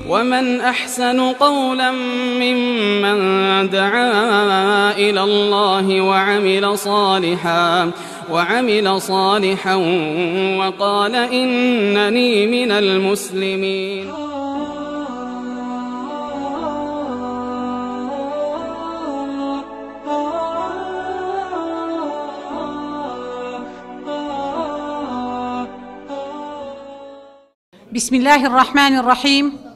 ومن أحسن قولا ممن دعا إلى الله وعمل صالحا وقال إنني من المسلمين. بسم الله الرحمن الرحيم.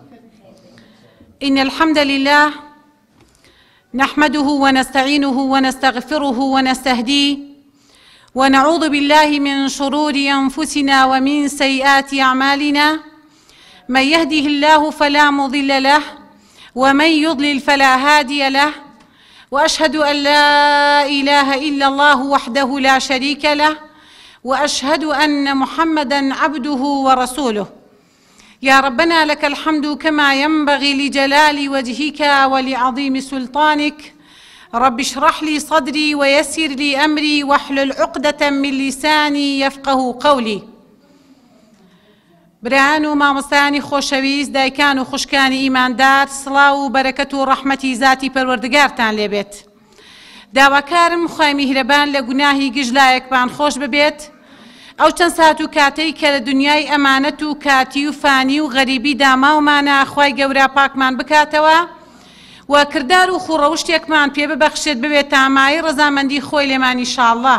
إن الحمد لله نحمده ونستعينه ونستغفره ونستهديه ونعوذ بالله من شرور أنفسنا ومن سيئات أعمالنا، من يهده الله فلا مضل له ومن يضلل فلا هادي له، وأشهد أن لا إله إلا الله وحده لا شريك له، وأشهد أن محمدا عبده ورسوله. يا ربنا لك الحمد كما ينبغي لجلال وجهك ولعظيم سلطانك. رب اشرح لي صدري ويسر لي أمري واحلل عقدة من لساني يفقه قولي. برایان و مامۆستایانی خۆشەویست، دایکان و خوشکانی ئیماندار، سڵاو و بەرەکەت و ڕەحمەتی زاتی پەروەردگارتان لێبێت. داواکارم خوای میهرەبان لە گوناهی گشت لایەکمان خۆش ببێت. ئەو چەند سات و کاتەی کە لە دنیای ئەمانەت و کاتی و فانی و غەریبی داماومانە، خوای گەورە پاکمان بکاتەوە و کردار و خوڕەوشتێکمان پێ ببەخشێت ببێت تامایی ڕەزامەندی خۆی لێمان ئینشاءاللە.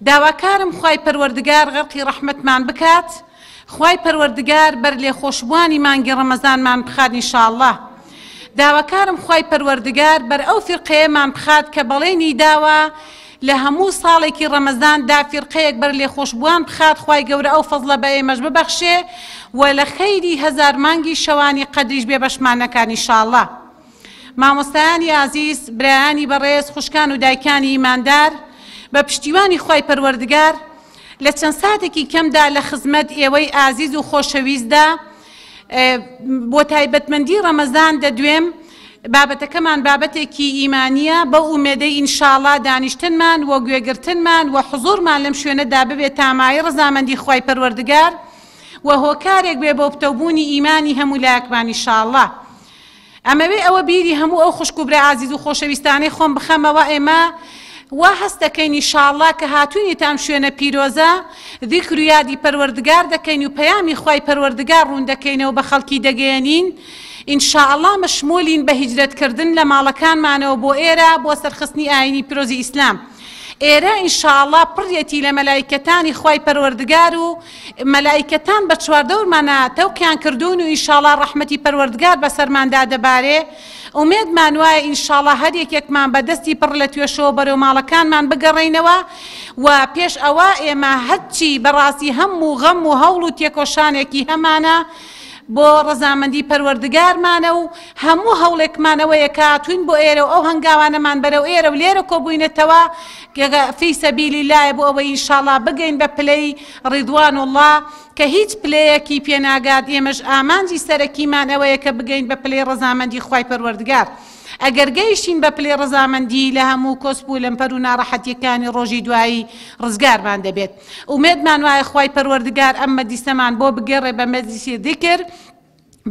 داواکارم خوای پەروەردگار غەرقی ڕەحمەتمان بکات، خوای پەروەردگار بەر لێخۆشبووانی مانگی ڕەمەزانمان بخات ئینشاءاللە. داواکارم خوای پەروەردگار بەر ئەو فیرقەیەمان بخات کە بەڵێنی داوە لە هەموو ساڵێکی ڕەمەزاندا فیرقەیەک بەر لێخۆشبووان بخات، خوای گەورە ئەو فەزڵە بە ئێمەش ببەخشێ و لە خەیری هەزار مانگی شەوانی قەدریش بێبەشمان نەکان ئینشاءاللە. مامۆستایانی ئازیز، برایانی بەڕێز، خوشکان و دایکانی ئیماندار، بە پشتیوانی خوای پەروەردگار لە چەند ساتێکی کەمدا لە خزمەت ئێوەی ئازیز و خۆشەویستدا بۆ تایبەتمەندی ڕەمەزان دەدوێم. بابەتەکەمان بابەتێکی ئیمانیە، بەو ئومێدەی ئینشاءاللە دانیشتنمان و گوێگرتنمان و حزورمان لەم شوێنەدا ببێت تامایی ڕەزامەندی خوای پەروەردگار و هۆکارێک بێ بۆ پتەوبوونی ئیمانی هەموو لایەکمان ئینشاءاللە. ئەمەوێ ئەوە بیری هەموو ئەو خوشک و برا ئازیز و خۆشەویستانەی خۆم بخەمەوە. ئێمە وا هەست دەکەین ئینشاءاللە کە هاتوینێتە ئەم شوێنە پیرۆزە، ذیکر و یادی پەروەردگار دەکەین و پەیامی خوای پەروەردگار ڕوون دەکەینەوە بە خەڵکی دەگەیەنین. ئینشاءاللە مەشمولین بە هیجرەتکردن لە ماڵەکانمانەوە بۆ ئێرە بۆ سەرخستنی ئاینی پیرۆزی ئیسلام. ئێرە ئینشاءاللە پڕیەتی لە مەلایکەتانی خوای پەروەردگار و مەلایکەتان بە چواردەورمانە تەوقیان کردوون و ئینشاءاللە ڕەحمەتی پەروەردگار بەسەرماندا دەبارێ. ئومێدمان وایە ئینشاءاللە هەر یەکێکمان بە دەستی پڕ لە توێشەوە بەرەو ماڵەکانمان بگەڕێینەوە و پێش ئەوە ئێمە هەرچی بەڕاستی هەم و غەم و هەوڵ و تێکۆشانێکی هەمانە بۆ ڕەزامەندی پەروەردگارمانە و هەموو هەوڵێکمانەوەیە کە هاتوین بۆ ئێرە و ئەو هەنگاوانەمان بەرەو ئێرە و لێرە کۆبووینەتەوە فی سەبیلی اللە بۆ ئەوەی ئینشاءاللە بگەین بە پلەی ڕیضوان الله کە هیچ پلەیەکی پێناگات. ئێمەش ئامانجی سەرەکیمان ئەوەیە کە بگەین بە پلەی ڕەزامەندی خوای پەروەردگار. ئەگەر گەیشتین بە پلەی ڕەزامەندی لە هەموو کۆسپ و لەمپەر و ناڕەحەتیەکانی ڕۆژی دوایی ڕزگارمان دەبێت. ئومێدمان وایە خوای پەروەردگار ئەم مەجلیسەمان بۆ بگێڕێ بە مەجلیسی ذیکر،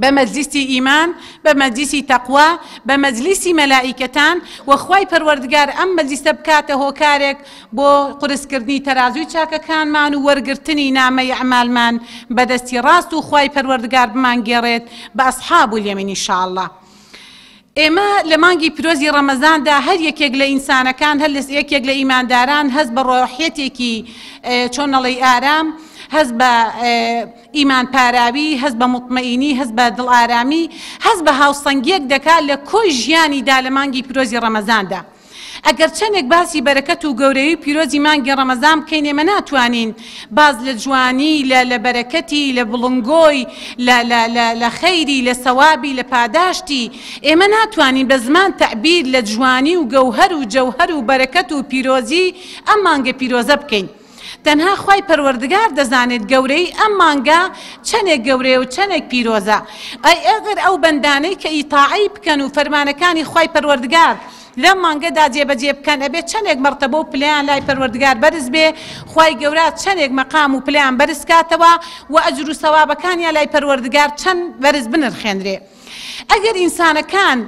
بە مەجلیسی ئیمان، بە مەجلیسی تەقوا، بە مەجلیسی مەلائیکەتان و خوای پەروەردگار ئەم مەجلیسە بکاتە هۆکارێک بۆ قورسکردنی تەرازووی چاکەکانمان و وەرگرتنی نامەی ئەعمالمان بەدەستی ڕاست و خوای پەروەردگار بمانگێڕێت بە ئەصحاب الیمین ئینشاءاللە. ئێمە لە مانگی پیرۆزی ڕەمەزاندا هەر یەکێک لە ئینسانەکان، هەر یەکێک لە ئیمانداران هەست بە ڕۆحیەتێکی چۆن نەڵێی ئارام، هەست بە ئیمان پاراوی، هەست بە مطمئینی، هەست بە دڵ ئارامی، هەست بە هاوسەنگیەک دەکات لە کۆی ژیانیدا لە مانگی پیرۆزی ڕەمەزاندا. ئەگەر چەندێک باسی بەرەکەت و گەورەیی و پیرۆزی مانگی ڕەمەزان بکەین، ئێمە ناتوانین باس لە جوانی، لە بەرەکەتی، لە بڵنگۆی، لە خەیری، لە سەوابی، لە پاداشتی، ئێمە ناتوانین بە زمان تەعبیر لە جوانی و گەوهەر و جەوهەر و بەرەکەت و پیرۆزی ئەم مانگە پیرۆزە بکەین. تەنها خوای پەروەردگار دەزانێت گەورەیی ئەم مانگە چەنێک گەورەیە و چەنێک پیرۆزە. ئەی ئەگەر ئەو بەندانەی کە ئیتاعەی بکەن و فەرمانەکانی خوای پەروەردگار لەم مانگەدا جێبەجێ بکەن ئەبێ چەنێک مەڕتەبە و پلەیان لای پەروەردگار بەرز بێ، خوای گەورە چەنێک مەقام و پلەیان بەرز کاتەوە و ئەجر و سەوابەکانیان لای پەروەردگار چەند بەرز بنرخێنرێ. ئەگەر ئینسانەکان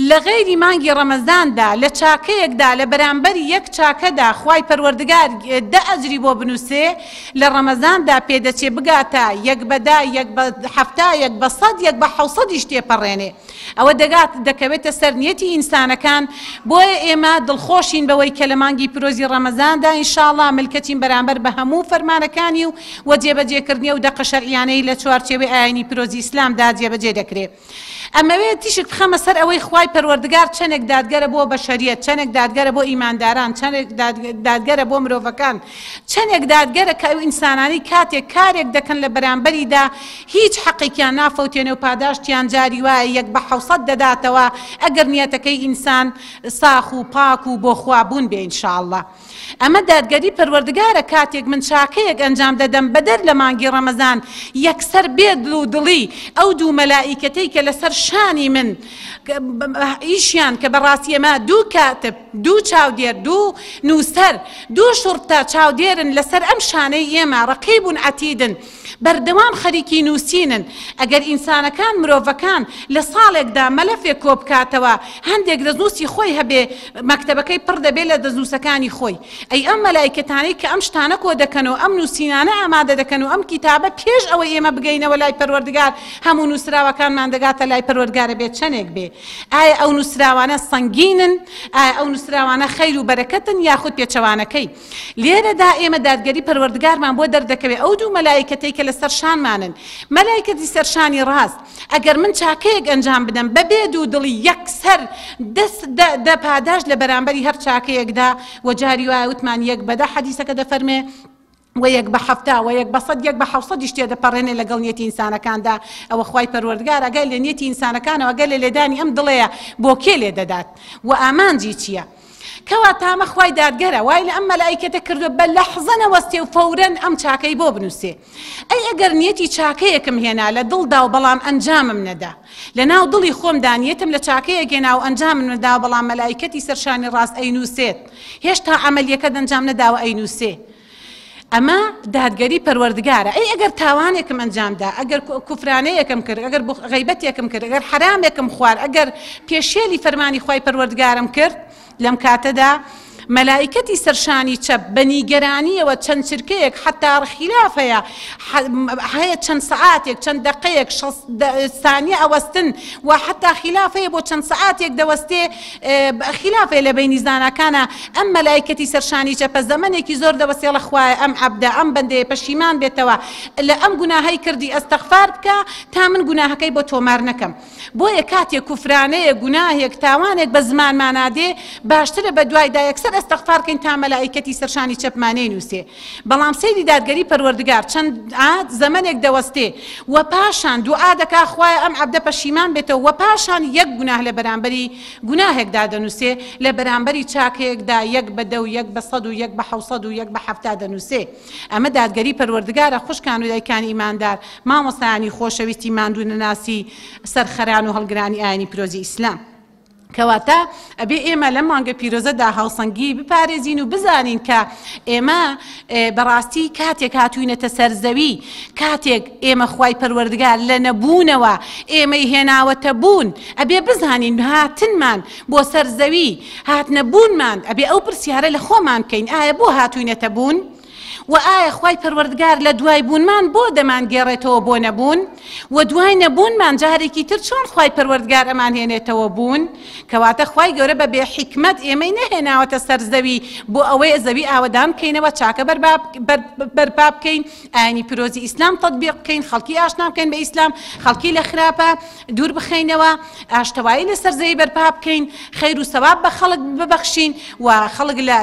لە غەیری مانگی ڕەمەزاندا لە چاکەیەکدا لە بەرامبەری یەک چاکەدا خوای پەروەردگار دە ئەجری بۆ بنووسێ لە ڕەمەزاندا پێدەچێ بگاتە یەک بە دە یەک بە حەفتا یەک بە سەد یەک بە حەوسەدیش تێپەڕێنێ ئەوە دەگات دەکەوێتە سەر نیەتی ئینسانەکان بۆیە ئێمە دڵخۆشین بەوەی کە لە مانگی پیرۆزی ڕەمەزاندا ان شاء اللە ملکەچین بەرامبەر بە هەموو فەرمانەکانی و وە جێبەجێکردنی ئەو دەقە شەرعیانەی لە چوارچێوەی ئاینی پیرۆزی ئیسلامدا جێبەجێ دەکرێ. ئەمەوێ تیشک بخەمە سەر ئەوەی خوای پەروەردگار چەنێک دادگەرە بۆ بەشەریەت، چەنێک دادگەرە بۆ ئیمانداران، چەنێک دادگەرە بۆ مرۆڤەکان، چەنێک دادگەرە کە ئەو ئینسانانەی کاتێک کارێک دەکەن لە بەرامبەریدا هیچ حەقێکیان نافەوتێنێ و پاداشتیان جاری وایە یەک بە حەوسەد دەداتەوە ئەگەر نیەتەکەی ئینسان ساخ و پاک و بۆ خوا بوون بێ ان شاء اللە. ئەمە دادگەری پەروەردگارە کاتێک من چاکەیەک ئەنجام دەدەم بەدەر لە مانگی ڕەمەزان یەکسەر بێ دڵ و دڵی ئەو دوو مەلائیکەتەی کە لەسەر شانی من ئیشیان کە بەڕاستی ئەمە دوو کاتب دوو چاودێر دوو نووسەر دوو شوڕتە چاودێرن لەسەر ئەم شانەی ئێمە ڕەقیب عەتیدن بەردەوام خەریکی نووسینن، ئەگەر ئینسانەکان، مرۆڤەکان، لە ساڵێکدا مەلەفێک کۆبکاتەوە، هەندێک دەستنووسی خۆی هەبێ، مەکتەبەکەی پڕ دەبێ لە دەستنووسەکانی خۆی. ئەی ئەم مەلایکەتانەی کە ئەم شتانە کۆدەکەن و ئەم نووسینانە ئامادە دەکەن و ئەم کیتابە پێش ئەوەی ئێمە بگەینەوە لای پەروەردگار هەموو نووسراوەکانمان دەگاتە لای پەروەردگار ئەبێ چەنێک بێ؟ ئایا ئەو نووسراوانە سەنگینن؟ ئایا ئەو نووسراوانە خەیر و بەرەکەتن یاخود پێچەوانەکەی؟ لێرەدا ئێمە دادگەری پەروەردگارمان بۆ دەردەکەوێ ئەو دوو مەلایکەتەی کە لەسەر شانمانن مەلایکەتی سەر شانی ڕاست ئەگەر من چاکەیەک ئەنجام بدەم بەبێ دوو دڵی یەکسەر دەست دە دە پاداشت لە بەرامبەری هەر چاکەیەکدا و جاری وایە وتمان یەک بەدە حەدیسەکە دەفەرمێ و یەک بە حەفتا و یەک بە سەد یەک بە حەوسەدیش تێدەپەڕێنێ لەگەڵ نیەتی ئینسانەکاندا ئەوە خوای پەروەردگار ئەگەر لە نیەتی ئینسانەکانەوە ئەگەر لە لێدانی ئەم دڵەیە بۆ کێ لێدەدات و ئامانجی چییە؟ کەواتە ئەمە خوای دادگەرە وای لە ئەم مەلائیکەتە کردووە بە لەحزە نەوەستێ و فەورەن ئەم چاکەی بۆ بنووسێ ئەی ئەگەر نیەتی چاکەیەکم هێنا لە دڵدا و بەڵام ئەنجامم نەدا لە ناو دڵی خۆمدا نیەتم لە چاکەیەک هێنا و ئەنجامم نەدا بەڵام مەلائیکەتی سەرشانی ڕاست ئەینووسێت هێشتا عەمەلیەکەت ئەنجام نەداوە ئەینووسێ ئەمە دادگەری پەروەردگارە ئەی ئەگەر تاوانێکم ئەنجامدا ئەگەر کوفرانەیەکم کرد ئەگەر غەیبەتێکم کرد ئەگەر حەرامێکم خوارد ئەگەر پێشێلی فەرمانی خوای پەروەردگارم کرد لەم کاتەدا مەلائیکەتی سەرشانی چەپ بە نیگەرانیەوە چەند چرکەیەک حتا خیلاف هەیە هەیە چەند سەعاتێک چەند دەقەیەک سانیە ئەوەستن و حتا خیلاف هەیە بۆ چەند سەعاتێک دەوەستێ خیلاف هەیە لە بەینی زاناکانا ئەم مەلایکەتی سەر شانی چەپە زەمەنێکی زۆر دەوەستێڵە خوایە ئەم عەبدە ئەم بەندەیە پەشیمان بێتەوە لە ئەم گوناهەی کردی ئەستەغفار بکە تا من گوناهەکەی بۆ تۆمار نەکەم بۆیە کاتێک کوفرانەیەک گوناهێک تاوانێک بە زمانمانا دێ باشترە بە دوایدا یەکسەر ئەستەغفار کەین تا مەلایکەتی سەر شانی چەپمان نەینووسێ بەڵام سەیری دادگەری پەروەردگار چەند زەمەنێک دەوەستێ و پاشان دوعا دەکا خوایە ئەم عەبدە پەشیمان بێتەوە و پاشان یەک گوناه لە بەرامبەری گوناهێکدا دەنووسێ لە بەرامبەری چاکەیەکدا یەک بە دە و یەک بە سەد و یەک بە حەوسەد و یەک بە حەفتا دەنووسێ ئەمە دادگەری پەروەردگارە خوشکان و دایکانی ئیماندار مامۆستایانی خۆشەویستی ماندوو نەناسی سەرخەران و هەڵگرانی ئایینی پیرۆزی ئیسلام. کەواتە ئەبێ ئێمە لەم مانگە پیرۆزەدا هاوسەنگی بپارێزین و بزانین کە ئێمە بەڕاستی کاتێک هاتوینەتە سەر زەوی کاتێک ئێمە خوای پەروەردگار لە نەبوونەوە ئێمەی هێناوەتە بوون ئەبێ بزانین هاتنمان بۆ سەر زەوی هاتنە بوونمان ئەبێ ئەو پرسیارە لە خۆمان بکەین ئایا بۆ هاتوینەتە بوون؟ وە ئایا خوای پەروەردگار لە دوای بوونمان بۆ دەمانگێڕێتەوە بۆ نەبوون؟ وە دوای نەبوونمان جارێکی تر چۆن خوای پەروەردگار ئەمانهێنێتەوە بوون؟ کەواتە خوای گەورە بە بێ حیکمەت ئێمەی نەهێناوەتە سەر زەوی بۆ ئەوەی زەوی ئاوەدان بکەینەوە چاکە بەرپا بکەین ئاینی پیرۆزی ئیسلام تەتبیق بکەین خەڵکی ئاشنا بکەین بە ئیسلام خەڵکی لە خراپە دوور بخەینەوە، ئاشتەوایی لەسەر زەوی بەرپا بکەین، خەیر و سەواب بە خەڵک ببەخشین و خەڵک لە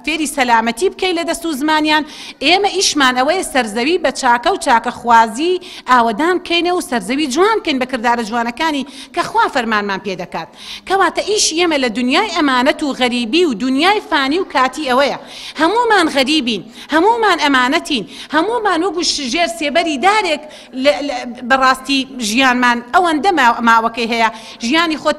فێری سەلامەتی بکەین لە دەست و زمانیان. ئێمە ئیشمان ئەوەیە سەرزەوی بە چاکە و چاکەخوازی ئاوەدان بکەینەوە و سەرزەوی جوان بکەین بە کردارە جوانەکانی کە خوا فەرمانمان پێ دەکات. کەواتە ئیشی ئێمە لە دونیای ئەمانەت و غەریبی و دونیای فانی و کاتی ئەوەیە هەموومان غەریبین، هەموومان ئەمانەتین، هەموومان وەکو ژێر سێبەری دارێک بەڕاستی ژیانمان ئەوەندە ماوەکەی هەیە، ژیانی خۆت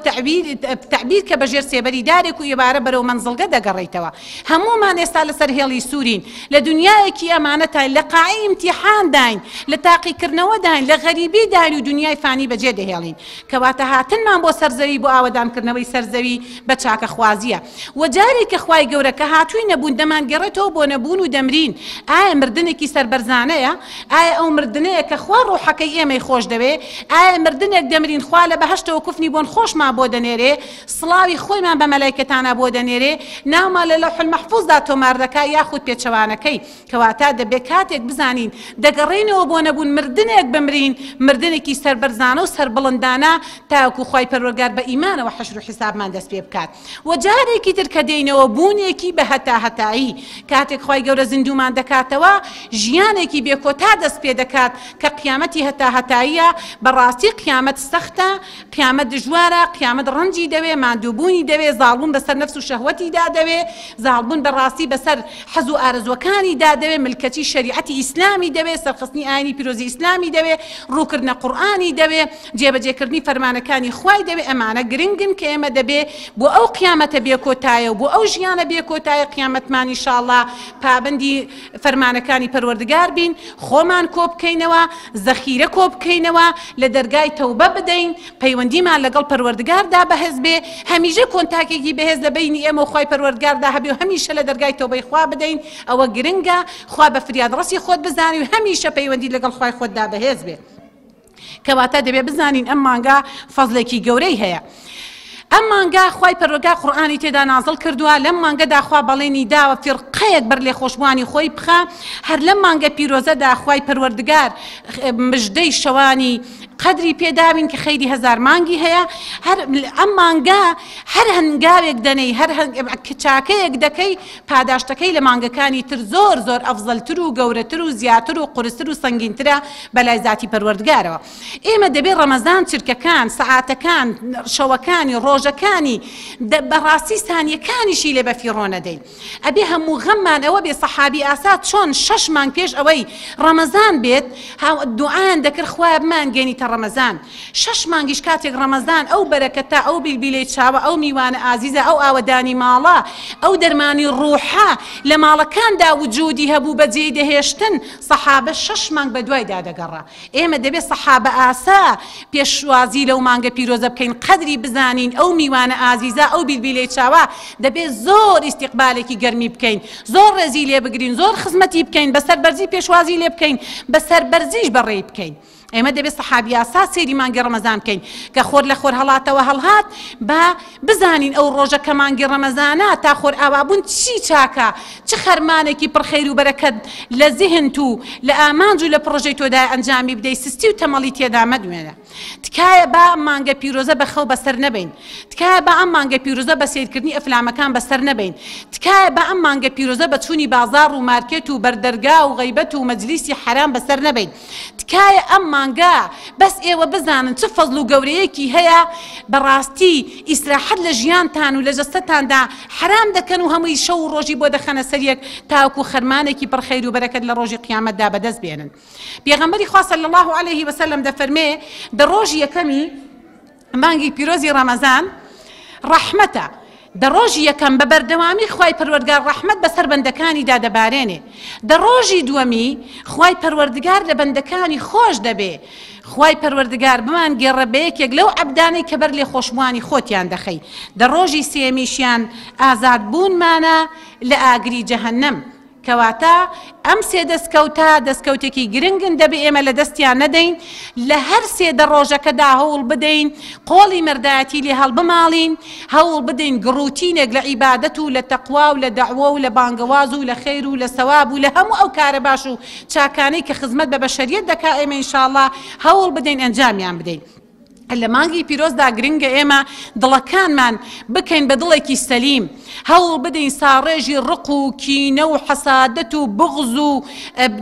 تەعبیر کە بە ژێر سێبەری دارێک و ئێوارە بەرەو مەنزڵگە دەگەڕێیتەوە. هەموومان ئێستا لەسەر هێڵی سوورین، لە دونیایەکی ئەمانەتاین، لە قاعەی ئیمتیحانداین، لە تاقیکردنەوەداین، لە غەریبیداین و دونیای فانی بەجێ دەهێڵین. کەواتە هاتنمان بۆ سەر زەوی بۆ ئاوەدانکردنەوەی سەر زەوی بە چاکەخوازییە. وە جارێک کە خوای گەورە کە هاتووین نەبوون دەمانگەڕێتەوە بۆ نەبوون و دەمرین. ئایا مردنێکی سەربەرزانەیە؟ ئایا ئەو مردنەیە کە خوا ڕۆحەکەی ئێمەی خۆش دەوێ؟ ئایا مردنێک دەمرین خوا لە بەهەشتەوە کوفنی بۆن خۆشمان بۆ دەنێرێ؟ سڵاوی خۆیمان بە مەلایکەتانا بۆ دەنێرێ؟ ناومان لە لەوح المحفوظدا تۆمار دەکا یاخود پێچەوانەکەی؟ کەواتە دەبێ کاتێک بزانین دەگەڕێینەوە بۆ نەبوون مردنێک بمرین مردنێکی سەربەرزانە و سەربڵندانە تاوەکو خوای پەروەرگار بە ئیمانەوە حەشر و حیسابمان دەست پێ بکات وە جارێکی تر کە دێینەوە بوونێکی بە هەتا هەتایی کاتێک خوای گەورە زیندوومان دەکاتەوە ژیانێکی بێ کۆتا دەست پێ دەکات کە قیامەتی هەتا هەتاییە بەڕاستی قیامەت سەختە قیامەت دژوارە، قیامەت ڕەنجی دەوێ، ماندووبوونی دەوێ، زاڵبوون بەسەر نەفس و شەهوەتیدا دەوێ، زاڵبوون بە ڕاستی بەسەر حەز و ئارەزووەکانیدا دەوێ، ملکەچی شەریعەتی ئیسلامی دەوێ، سەرخستنی ئایینی پیرۆزی ئیسلامی دەوێ، ڕووکردنە قورئانی دەوێ، جێبەجێکردنی فەرمانەکانی خوای دەوێ، ئەمانە گرنگن کە ئێمە دەبێ بۆ ئەو قیامەتە بێکۆتایە و بۆ ئەو ژیانە بێکۆتایە قیامەتمان ئیشاڵڵا پابەندی فەرمانەکانی پەروەردگار بین، خۆمان کۆبکەینەوە، زەخیرە کۆبکەینەوە، لە دەرگای تەوبە بدەین، پەیوەندیمان لەگەڵ پەروەردگاردا بەهێز بێ، هەمیشە کۆنتاکێکی بەهێز لە بەینی ئێمە و خوای پەروەردگاردا هەبێ و هەمیشە لە دەرگای تەوبەی خوا بدەین، ئەوە گرنگە، خوا بە فریادڕەسی خۆت بزانی و هەمیشە پەیوەندیت لەگەڵ خوای خۆتدا بەهێز بێ. کەواتە دەبێ بزانین ئەم مانگە فەزلێکی گەورەی هەیە. ئەم مانگە خوای پەروەردگار قورئانی تێدا نازڵ کردووە، لەم مانگەدا خوا بەڵێنی داوە فیرقەیەک بەر لێخۆشبووانی خۆی بخا، هەر لەم مانگە پیرۆزەدا خوای پەروەردگار مژدەی شەوانی قەدری پێداوین کە خەیری هەزار مانگی هەیە، هەر ئەم مانگە هەر هەنگاوێک دەنێی هەر چاکەیەک دەکەی پاداشتەکەی لە مانگەکانی تر زۆر زۆر ئەفزەلتر و گەورەتر و زیاتر و قورستر و سەنگینترە بەلای زاتی پەروەردگارەوە. ئێمە دەبێ ڕەمەزان چرکەکان، سەعاتەکان، شەوەکانی، ڕۆژەکانی، بەڕاستی سانیەکانیشی لێ بەفیڕۆ نەدەین. ئەبێ هەموو غەممان ئەوە بێ سەحابی ئاسا چۆن شەش مانگ پێش ئەوەی ڕەمەزان بێت دوعایان دەکرد خوایە بمانگەینیتە ڕەمەزان. شەش مانگیش کاتێک ڕەمەزان ئەو بەرەکەتە، ئەو بیلبیلەی چاوە، ئەو میوانە ئازیزە، ئەو ئاوەدانی ماڵە، ئەو دەرمانی ڕوحە لە ماڵەکاندا وجودی هەبوو بەجێی دەهێشتن، سەحابە شەش مانگ بەدوایدا دەگەڕا. ئێمە دەبێ سەحابە ئاسا پێشوازی لەو مانگە پیرۆزە بکەین، قەدری بزانین، ئەو میوانە ئازیزە، ئەو بیلبیلەی چاوە دەبێ زۆر ئیستیقبالێکی گەرمی بکەین، زۆر ڕێزی لێ بگرین، زۆر خزمەتی بکەین، بە سەربەرزی پێشوازی لێ بکەین، بە سەربەرزیش بەڕێی بکەین. ئێمە دەبێ سەحابی ئاسا سەیری مانگی ڕەمەزان بکەین کە خۆر لە خۆرهەڵاتەوە هەڵهات با بزانین ئەو ڕۆژە کە مانگی ڕەمەزانە تا خۆرئاوابوون چی چاکە چ خەرمانێکی پڕ خەیر و بەرەکەت لە زیهنت و لە ئامانج و لە پڕۆژەی تۆدایە ئەنجامی بدەی سستی و تەمەڵی تێدا مەنوێنە تکایە با ئەم مانگە پیرۆزە بە خەو بەسەر نەبەین تکایە با ئەم مانگە پیرۆزە بە سەیرکردنی ئەفلامەکان بەسەر نەبەین تکایە با ئەم مانگە پیرۆزە بە چوونی بازاڕ و مارکێت و بەردەرگا و غەیبەت و مەجلیسی حەرام بەسەر نەبەین تکایە ئەم مانگە بەس ئێوە بزانن چ فەزڵ و گەورەیەکی هەیە بەڕاستی ئیسراحەت لە ژیانتان و لە جەستەتاندا حەرام دەکەن و هەمووی شەو و ڕۆژی بۆ دەخەنە سەر یەک تاوەکو خەرمانێکی پڕ خەیر و بەرەکەت لە ڕۆژی قیامەتدا بەدەست بێنن پێغەمبەری خوا صلی اللە علیه وسلم دەفەرمێ دە ڕۆژی یەکەمی مانگی پیرۆزی ڕەمەزان ڕەحمەتە، دە ڕۆژی یەکەم بە بەردەوامی خوای پەروەردگار ڕەحمەت بەسەر بەندەکانیدا دەبارێنێ، دە ڕۆژی دووەمی خوای پەروەردگار لە بەندەکانی خۆش دەبێ، خوای پەروەردگار بمانگێڕە بە یەکێک لەو عەبدانەی کە بەر لێخۆشبووانی خۆتیان دەخەی، دە ڕۆژی سێیەمیشیان ئازادبوونمانە لە ئاگری جەهەنەم. کەواتە ئەم سێ دەستکەوتە دەستکەوتێکی گرنگن دەبێ ئێمە لە دەستیان نەدەین، لە هەر سێ دە ڕۆژەکەدا هەوڵ بدەین قۆڵی مەردایەتی لێ هەڵبماڵین، هەوڵ بدەین گڕوتینێک لە عیبادەت و لە تەقوا و لە دەعوە و لە بانگەواز و لە خێر و لە سەواب و لە هەموو ئەو کارە باش و چاکانەی کە خزمەت بە بەشەریەت دەکا ئێمە ان شاء اللە هەوڵ بدەین ئەنجامیان بدەین. لە مانگی پیرۆزدا گرنگە ئێمە دڵەکانمان بکەین بە دڵێکی سەلیم، هەوڵ بدەین ساڕێژی ڕق و کینە و حەسادەت و بوغز و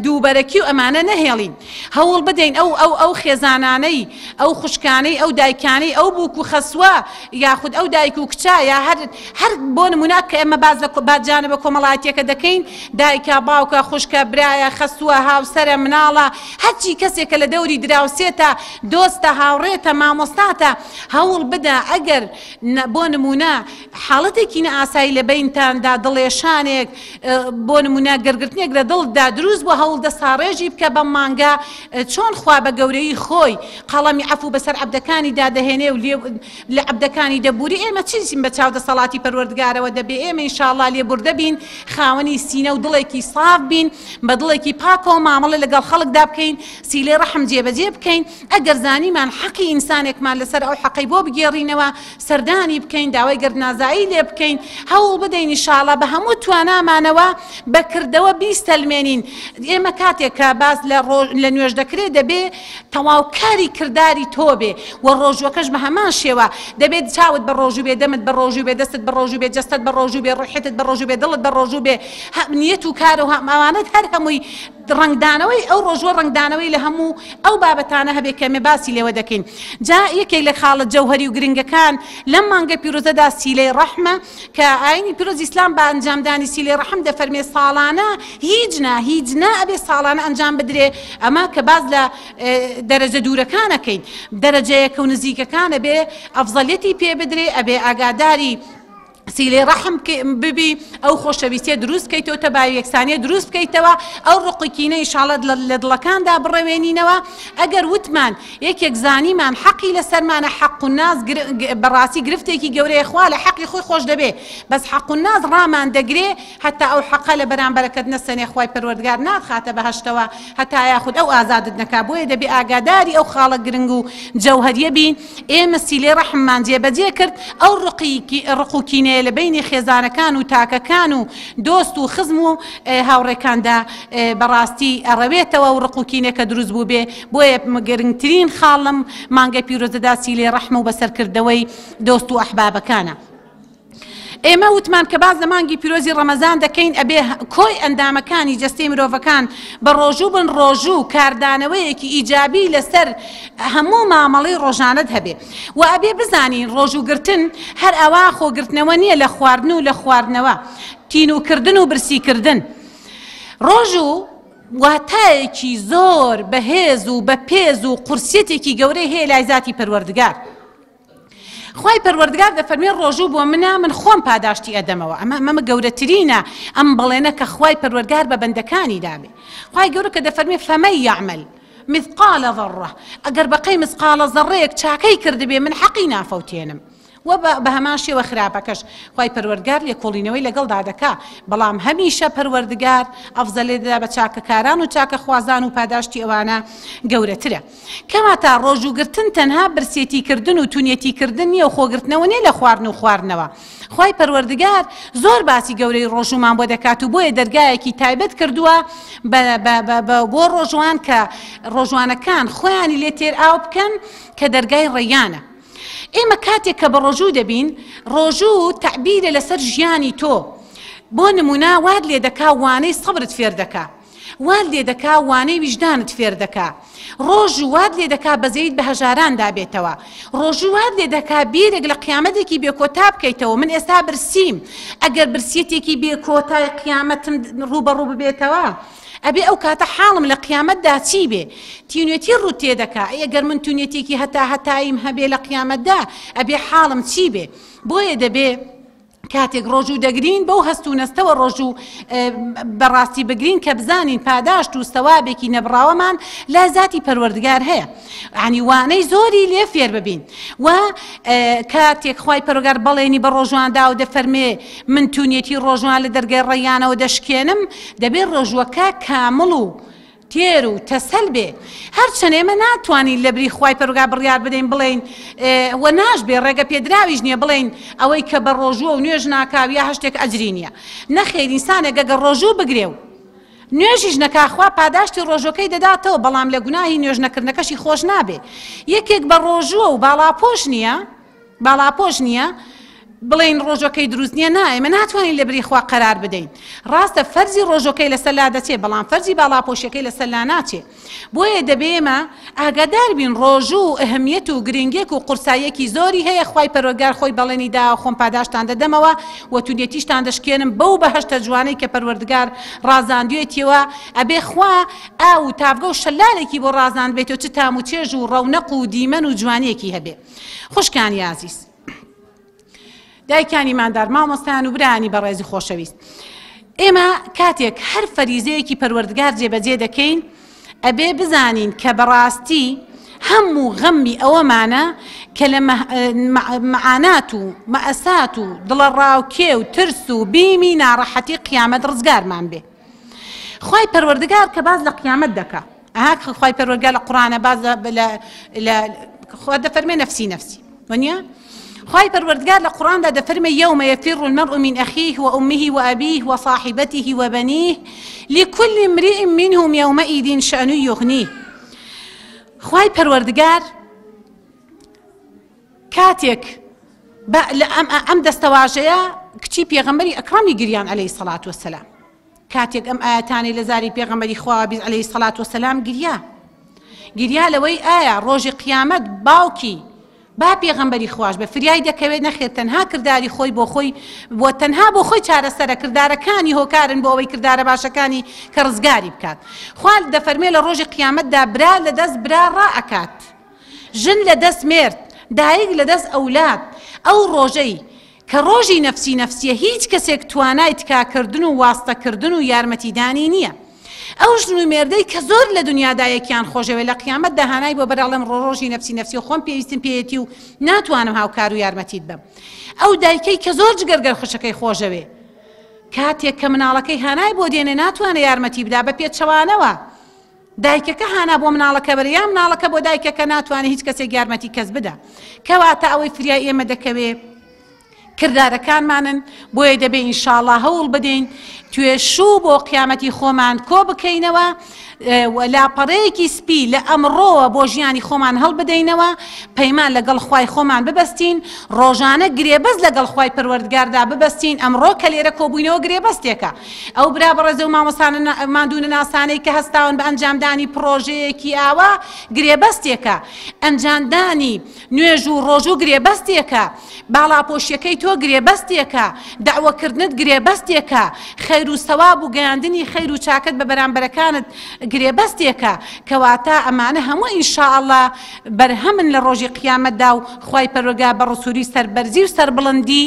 دووبەرەکی و ئەمانە نەهێڵین. هەوڵ بدەین ئەو ئەو ئەو خێزانانەی، ئەو خوشکانەی، ئەو دایکانەی، ئەو بووک و خەسووە یاخود ئەو دایک و کچە یا هەر هەر بۆ نموونە کە ئێمە باس لە جانبە کۆمەڵایەتییەکە دەکەین، دایکە، باوکە، خوشکە، برایە، خەسووە، هاوسەرە، مناڵە، هەرچی کەسێکە لە دەوری دراوسێتە، دۆستە، هاوڕێتە، مامۆستاتە، هەوڵ بدە ئەگەر بۆ نموونە حاڵەتێکی نائاسایی لە بەینتاندا، دڵێشانێک، بۆ نموونە گەرگرتنێک لە دڵتدا دروست بووە، هەوڵدە ساڕێژی بکە بەم مانگە، چۆن خوا بە گەورەیی خۆی قەڵەمی عەفو بەسەر عەبدەکانیدا دەهێنێ و لە عەبدەکانی دەبوری، ئێمە چی بە چاو دەسەڵاتی پەروەردگارەوە دەبێ ئێمە ان شاء اللە لێبوردە بین، خاوەنی سینە و دڵێکی ساف بین، بە دڵێکی پاکەوە مامەڵە لەگەڵ خەڵکدا بکەین، سیلەی ڕەحم جێبەجێ بکەین، ئەگەر زانیمان حەقی ئینسانێکمان لەسەرە ئەو حەقەی بۆ بگێڕینەوە، سەردانی بکەین، داوای گەردنازایی لێ بکەین، هەوڵ بدەین ان شاء اللە بە هەموو توانامانەوە بە کردەوە بیسەلمێنین. ئێمە کاتێک کە باس لە ڕۆژ لە نوێژ دەکرێ دەبێ تەواوکاری کرداری تۆ بێ و ڕۆژووەکەش بە هەمان شێوە دەبێت چاوت بە ڕۆژوو بێ، دەمت بە ڕۆژوو بێ، دەستت بە ڕۆژوو بێ، جەستەت بە ڕۆژوو بێ، ڕوحیەتت بە ڕۆژوو بێ، دڵت بە ڕۆژوو بێ، نیەت و کار و ئەوانەت هەر هەمووی ڕەنگدانەوەی ئەو ڕۆژووە ڕەنگدانەوەی لە هەموو ئەو بابەتانە هەبێ کە ئێمە باسی لێوە دەکەین. جا یەکێک لە خاڵە جەوهەری و گرنگەکان لەم مانگە پیرۆزەدا سیلەی ڕەحمە کە ئاینی پیرۆزی ئیسلام بە ئەنجامدانی سیلەی ڕەحم دەفەرمێ ساڵانە هیچ نا هیچ نا ئەبێ ساڵانە ئەنجام بدرێ ئەمە کە باس لە دەرەجە دوورەکان ئەکەین دەرەجە یەکە و نزیکەکان ئەبێ ئەفزەلیەتی پێ بدرێ ئەبێ ئاگاداری سیلەی ڕەحم ببی ئەو خۆشەویستیە دروست بکەیتەوە تەبای و یەکسانیە دروست بکەیتەوە ئەو ڕق و کینە ئیشاڵە لە دڵەکاندا بڕەوێنینەوە ئەگەر وتمان یەکێک زانیمان حەقی لەسەرمانە حەق الناس بەڕاستی گرفتێکی گەورەیە خوا لە حەقی خۆی خۆش دەبێ بەس حەق الناس ڕامان دەگرێ هەتا ئەو حەقە لە بەرامبەرەکەت نەسەنێ خوای پەروەردگار ناتخاتە بەهەشتەوە هەتا یاخود ئەو ئازادت نەکا بۆیە دەبێ ئاگاداری ئەو خاڵە گرنگ و جەوهەریە بین ئێمە سیلەی ڕەحممان جێبەجێ کرد، ئەو ڕق و کینەیە لە بەینی خێزانەکان و تاکەکان و دۆست و خزم و هاوڕێکاندا بەڕاستی ئەڕەوێتەوە و ڕق و کینەکە دروست بووبێ، بۆیە گرنگترین خاڵ لەم مانگە پیرۆزەدا سیلەی ڕەحم و بەسەرکردنەوەی دۆست و ئەحبابەکانە. ئێمە وتمان کە باس لە مانگی پیرۆزی ڕەمەزان دەکەین ئەبێ کۆی ئەندامەکانی جەستەی مرۆڤەکان بە ڕۆژوو بن، ڕۆژوو کاردانەوەیەکی ئیجابی لەسەر هەموو مامەڵەی ڕۆژانەت هەبێ و ئەبێ بزانین ڕۆژوو گرتن هەر ئەوا خۆگرتنەوە نییە لە خواردن و لە خواردنەوە تینووکردن و برسیکردن ڕۆژوو واتایەکی زۆر بەهێز و بەپێز و قورسیەتێکی گەورەی هەیە لای زاتی پەروەردگار. خوای پەروەردگار دەفەرمێ ڕۆژوو بۆ منە من خۆم پاداشتی ئەدەمەوە ئەمە ئەمە گەورەترینە ئەم بەڵێنە کە خوای پەروەردگار بە بەندەکانی دابێ خوای گەورە کە دەفەرمێ فمن یعمل مثقال ذرة ئەگەر بەقەی مثقالە ذەڕەیەک چاکەی کردبێ من حەقی نافەوتێنم و بە هەمان شێوە خراپەکەش خوای پەروەردگار لێکۆڵینەوەی لەگەڵدا دەکا بەڵام هەمیشە پەروەردگار ئەفزەلێ دەدا بە چاکەکاران و چاکەخوازان و پاداشتی ئەوانە گەورەترە کەواتە ڕۆژووگرتن تەنها برسێتی کردن و تونێتی کردن نییە و خۆگرتنەوە نییە لە خواردن و خواردنەوە. خوای پەروەردگار زۆر باسی گەورەی ڕۆژوومان بۆ دەکات و بۆیە دەرگایەکی تایبەت کردووە بە بۆ ڕۆژوان کە ڕۆژوانەکان خۆیانی لێ تێر ئاو بکەن کە دەرگای ڕەیانە. ئێمە کاتێک کە بە ڕۆژوو دەبین ڕۆژوو تەعبیرە لەسەر ژیانی تۆ بۆ نمونە وات لێ دەکا وانەی سەبرت فێر دەکا. وات لێ دەکا وانەی ویژدانت فێر دەکا ڕۆژوو وات لێ دەکا بەزەیت بە هەژاراندا بێتەوە ڕۆژوو وات لێ دەکا بیرێک لە قیامەتێکی بێ کۆتا بکەیتەوە من ئێستا برسیم ئەگەر برسیەتێکی بێ کۆتای قیامەتم ڕووبەڕوو ببێتەوە ئەبێ ئەو کاتە حاڵم لە قیامەتدا چی بێ تینوێتی ڕوو تێ دەکا ئەی ئەگەر من تونێتێکی هەتا هەتاییم هەبێ لە قیامەتدا ئەبێ حاڵم چی بێ بۆیە دەبێ کاتێک ڕۆژوو دەگرین بەو هەست و نەستەوە ڕۆژوو بەڕاستی بگرین کە بزانین پاداشت و سەوابێکی نەبڕاوەمان لە زاتی پەروەردگار هەیە عنی وانەی زۆری لێ فێر ببین و کاتێک خوای پەروەردگار بەڵێنی بە ڕۆژواندا و دەفەرمێ من تونیەتی ڕۆژوان لە دەرگای ڕەیانەوە دەشکێنم دەبێت ڕۆژوەکە کامڵ و تێر و تەسەل بێ هەرچەند ئێمە ناتوانین لەبری خوای پەروەردگار بڕیار بدەین بڵێین و ناشبێ ڕێگە پێدراویش نییە بڵێین ئەوەی کە بە ڕۆژووە و نوێژ ناکا و یا هەر شتێک ئەجری نییە نەخێر ئینسانێک ئەگەر ڕۆژوو بگرێ و. نوێژیش نەکا خوا پاداشتی ڕۆژوەکەی دەداتەوە بەڵام لە گوناهی نوێژ نەکردنەکەشی خۆش نابێ. یەکێک بە ڕۆژووە و باڵاپۆش نییە، باڵاپۆش نییە، بڵێین ڕۆژوەکەی دروست نییە، نا ئێمە ناتوانین لە بری خوا قەرار بدەین. ڕاستە فەرزی ڕۆژوەکەی لەسەر لا دەچێ بەڵام فەرزی باڵاپۆشیەکەی لەسەر لا ناچێ. بۆیە دەبێ ئێمە ئاگادار بین ڕۆژوو ئەهمیەت و گرنگیەک و قورساییەکی زۆری هەیە، خوای پەروەردگار خۆی بەڵێنی داوە خۆم پاداشتان دەدەمەوە و تونێتیشتان دەشکێنم بەو بەهەشتە جوانەی کە پەروەردگار ڕازاندوێتیەوە، ئەبێ خوا ئاو و تاڤگە و شەلالێکی بۆ ڕازاندبێتەوە چ تام و چێژ و ڕەونەق و دیمەن و جوانیەکی هەبێ. خوشکانی ئازیز. دایکانی ئیماندار، مامۆستایان و برایانی بەڕێزی خۆشەویست، ئێمە کاتێک هەر فەریزەیەکی پەروەردگار جێبەجێ دەکەین، ئەبێ بزانین کە بەڕاستی هەموو غەممی ئەوەمانە کە لە مەعانات و مەئەسات و دڵەڕاوکێ و ترس و بیمی ناڕەحەتی قیامەت ڕزگارمان بێ. خوای پەروەردگار کە باس لە قیامەت دەکا، ئەها خوای پەروەردگار لە قورئانە باس لە خوا دەفەرمێ نەفسی نەفسی، وەنیە؟ خوای پەروەردگار لە قورئاندا دەفەرمێ یوم یفر المرء من اخیه وامه وابیه وصاحبته وبنیه لكل امرئ منهم یومئذ شأن یغنیه. خوای پەروەردگار کاتێک لە ئەم دەستەواژەیە کچی پێغەمبەری ئەکڕەمی گریان عەلەیهی سەڵات وەسەلام، کاتێک ئەم ئایەتانەی لە زاری پێغەمبەری خواوە بیست عەلەیهی سەڵات وەسەلام گریا، گریا لەوەی ئایا ڕۆژی قیامەت باوکی با پێغەمبەری خواش بە فریای دەکەوێت؟ نەخێر، تەنها کرداری خۆی بۆ خۆی بۆ تەنها بۆ خۆی چارەسەرە، کردارەکانی هۆکارن بۆ ئەوەی کردارە باشەکانی کە ڕزگاری بکات. خوا دەفەرمێ لە ڕۆژی قیامەتدا برا لە دەست برا ڕائەکات، ژن لە دەست مێرد، دایک لە دەست ئەولاد. ئەو ڕۆژەی کە ڕۆژی نەفسی نەفسیە هیچ کەسێک توانای تکاکردن و واستەکردن و یارمەتیدانی نیە. ئەو ژن و مێردەی کە زۆر لە دنیادا یەکیان خۆشەوێ لە قیامەتدا هانای بۆ بەر ئەڵێم ڕۆژی نەفسی نەفسیە خۆم پێویستم پێیەتی و ناتوانم هاوکار و یارمەتیت بەم. ئەو دایکەی کە زۆر جگەرگەر خوشەکەی خۆشەوێ کاتێک کە مناڵەکەی هانای بۆ دێنێ ناتوانێ یارمەتی بدا، بە پێچەوانەوە دایکەکە هانا بۆ مناڵەکە بەرێ یا مناڵەکە بۆ دایکەکە ناتوانێ هیچ کەسێک یارمەتی کەس بدا. کەواتە ئەوەی فریای ئێمە دەکەوێ کردارەکانمانن. بۆیە دەبێ ئینشاڵا هەوڵ بدەین توێشوو بۆ قیامەتی خۆمان کۆ بکەینەوە و لاپەڕەیەکی سپی لە ئەمڕۆوە بۆ ژیانی خۆمان هەڵبدەینەوە، پەیمان لەگەڵ خوای خۆمان ببەستین، ڕۆژانە گرێبەست لەگەڵ خوای پەروەردگاردا ببەستین. ئەمڕۆ کە لێرە کۆبووینەوە گرێبەستێکە. ئەو برا بەڕێزە و مامۆستا ماندوونەناسانەی کە هەستاون بە ئەنجامدانی پڕۆژەیەکی ئاوا گرێبەستێکە، ئەنجامدانی نوێژ و ڕۆژوو گرێبەستێکە، باڵاپۆشیەکەی تۆ گرێبەستێکە، دەعوەکردنت گرێبەستێکە، خەیر و سەواب و گەیاندنی خەیر و چاکەت بە بەرامبەرەکانت گرێبەستێکە، کەواتە ئەمانە هەموو ان شاء اللە بەرهەمن لە ڕۆژی قیامەتدا و خوای پەروەردگار بە ڕسولی سەربەرزی و سەربڵندی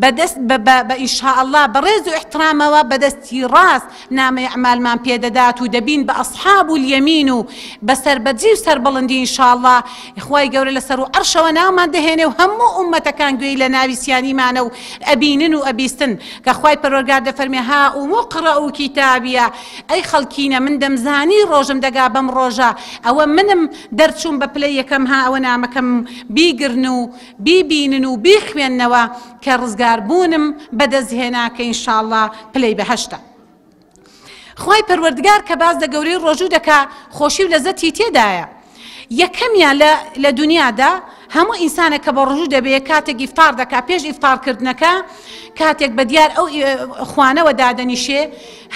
بە دەست بە بە ان شاء اللە بە ڕێز و ئیحترامەوە بە دەستی ڕاست نامەی ئەعمالمان پێ دەدات و دەبین بە اصحاب الیمین و بە سەربەرزی و سەربڵندی ان شاء اللە خوای گەورە لە سەروو عەرشەوە ناومان دەهێنێ و هەموو ئوممەتەکان گوێی لە ناوی سیانیمانە و ئەبینن و ئەبیستن کە خوای پەروەرگار دەفەرمێ هاؤم اقرءوا کتابیە ئەی خەڵکینە من دەمزانی ڕۆژم دەگا بەم ڕۆژە ئەوە منم دەرچووم بە پلەی یەکەم ها ئەوە نامەکەم بیگرن و بیبینن و بیخوێننەوە کە ڕزگاربوونم بەدەست هێنا کە ان شاء اللە پلەی بەهەشتە. خوای پەروەردگار کە باس لە گەورەی ڕۆژوو دەکا خۆشی و لەزەتی تێدایە. یەکەمیان لە لە دنیادا هەموو ئینسانێک کە بە ڕۆژوو دەبێ کاتێک ئیفتار دەکا پێش ئیفتار کردنەکە کاتێک بە دیار ئەو خوانەوە دادەنیشێ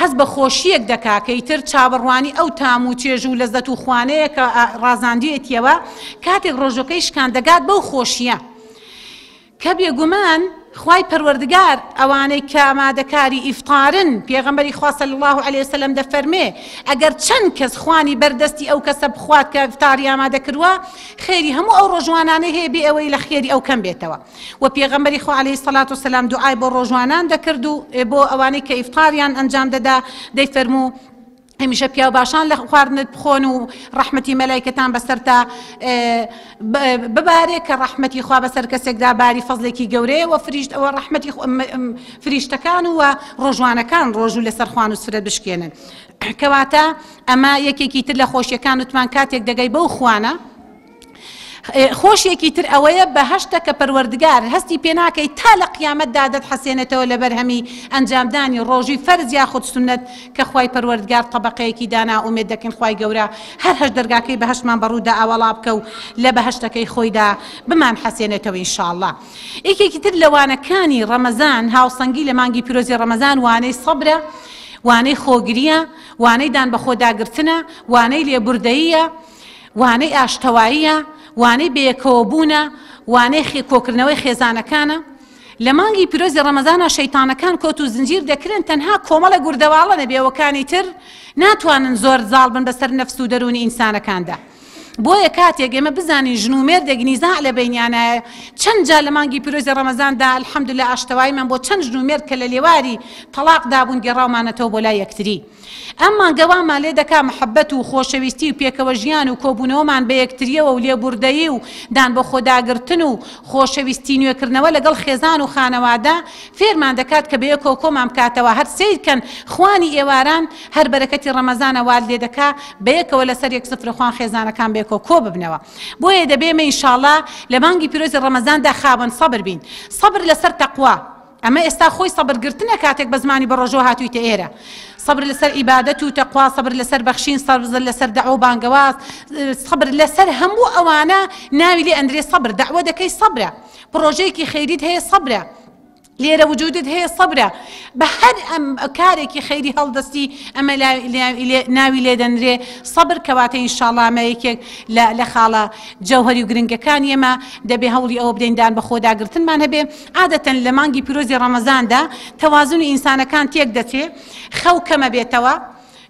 هەست بە خۆشییەک دەکا کە ئیتر چاوەڕوانی ئەو تام و چێژ و لەزەت و خوانەیە کە ڕازاندویەتیەوە کاتێک ڕۆژوەکەی شکان دەگات بەو خۆشییە کە بێگومان خوای پەروەردگار ئەوانەی کە ئامادەکاری ئیفتارن، پێغەمبەری خوا صلی اللە علیە وسلم دەفەرمێ، ئەگەر چەند کەس خوانی بەر دەستی ئەو کەسە بخوات کە ئیفتاری ئامادە کردوە، خێری هەموو ئەو ڕۆژوانانەی هەیە بێ ئەوەی لە خێری ئەو کەم بێتەوە. وە پێغەمبەری خوا علیە الصلوة والسلام دوعای بۆ ڕۆژوانان دەکرد و بۆ ئەوانەی کە ئیفتاریان ئەنجام دەدا دەیفەرموو، هەمیشە پیاو باشان لە خواردنت بخۆن و ڕەحمەتی مەلایکەتان بەسەرتا ببارێ کە ڕەحمەتی خوا بەسەر کەسێکدا باری فەزلێکی گەورەیە وە فریشت ئەوە ڕەحمەتی فریشتەکان و ڕۆژوانەکان ڕۆژوو لەسەر خوان و سفرە بشکێنن. کەواتە ئەمە یەکێکی تر لە خۆشیەکان وتمان کاتێک دەگەی بەو خوانە. خۆشیەکی تر ئەوەیە بەهەشتە کە پەروەردگار هەستی پێ ناکەی تا لە قیامەتدا دەتحەسێنێتەوە لە بەرهەمی ئەنجامدانی ڕۆژووی فەرز یاخود سوننەت کە خوای پەروەردگار تەبەقەیەکی دانا ئومێد دەکەین خوای گەورە هەر هەشت دەرگاکەی بەهەشتمان بەڕوودا ئاوەڵا بکە و لە بەهەشتەکەی خۆیدا بمانحەسێنێتەوە ان شاء اللە. یەکێکی تر لە وانەکانی ڕەمەزان هاوسەنگی لە مانگی پیرۆزی ڕەمەزان وانەی سەبرە، وانەی خۆگرییە، وانەی دانبەخۆداگرتنە، وانەی لێبوردەییە، وانەی ئاشتەواییە، وانەی بەیەکەوەبوونە، وانەی کۆکردنەوەی خێزانەکانە. لە مانگی پیرۆزی ڕەمەزانا شەیتانەکان کۆت و زنجیر دەکرێن تەنها کۆمەڵێک وردەواڵە نەبێ ئەوەکانی تر ناتوانن زۆر زاڵ بن بەسەر نەفس و دەروونی ئینسانەکاندا. بۆیە کاتێک ئێمە بزانین ژن و مێردێک نیزاع لە بەینیانایە چەند جار لە مانگی پیرۆزی ڕەمەزاندا الحمدللە ئاشتەواییمان بۆ چەند ژن و مێرد کە لە لێواری تەڵاقدا بوون گێڕاومانەتەوە بۆ لای یەکتری ئەم مانگە وامان لێ دەکا محەبەت و خۆشەویستی و پێکەوە ژیان و کۆبوونەوەمان بە یەکتریەوە و لێبوردەیی و دان بە خۆداگرتن و خۆشەویستی نوێکردنەوە لەگەڵ خێزان و خانەوادە فێرمان دەکات کە بەیەکەوە کۆمان بکاتەوە هەر سەیرکەن خوانی ئێواران هەر بەرەکەتی ڕەمەزانە وات لێ دەکا بەیەکەوە لەسەر یەک سفرە خوان خێزانەکان بەیەکەوە کۆ ببنەوە بۆیە دەبێ ئێمە ئینشاڵا لە مانگی پیرۆزی ڕەمەزاندا خاوەن سەبر بین سەبر لەسەر تەقوا ئەمە ئێستا خۆی سەبر گرتنە کاتێک بە زمانی بەڕۆژوو هاتوویتە ئێرە سەبر لەسەر عیبادەت و تەقوا سەبر لەسەر بەخشین سەبر لەسەر دەعوە و بانگەواز سەبر لەسەر هەموو ئەوانە ناوی لێ ئەندرێ سەبر دەعوە دەکەی سەبرە پڕۆژەیەکی خەیریت هەیە سەبرە لێرە وجودت هەیە سەبرە بە هەر ئەم کارێکی خەیری هەڵدەستی ئەمە ناوی لێ دەنرێ سەبر کەواتە ئینشاڵا ئەمە یەکێک لە لە خاڵە جەوهەری و گرنگەکانی ئێمە دەبێ هەوڵی ئەوە بدەین دان بە خۆداگرتنمان هەبێ عادەتەن لە مانگی پیرۆزی ڕەمەزاندا تەوازنی ئینسانەکان تێک دەچێ خەو کەمە بێتەوە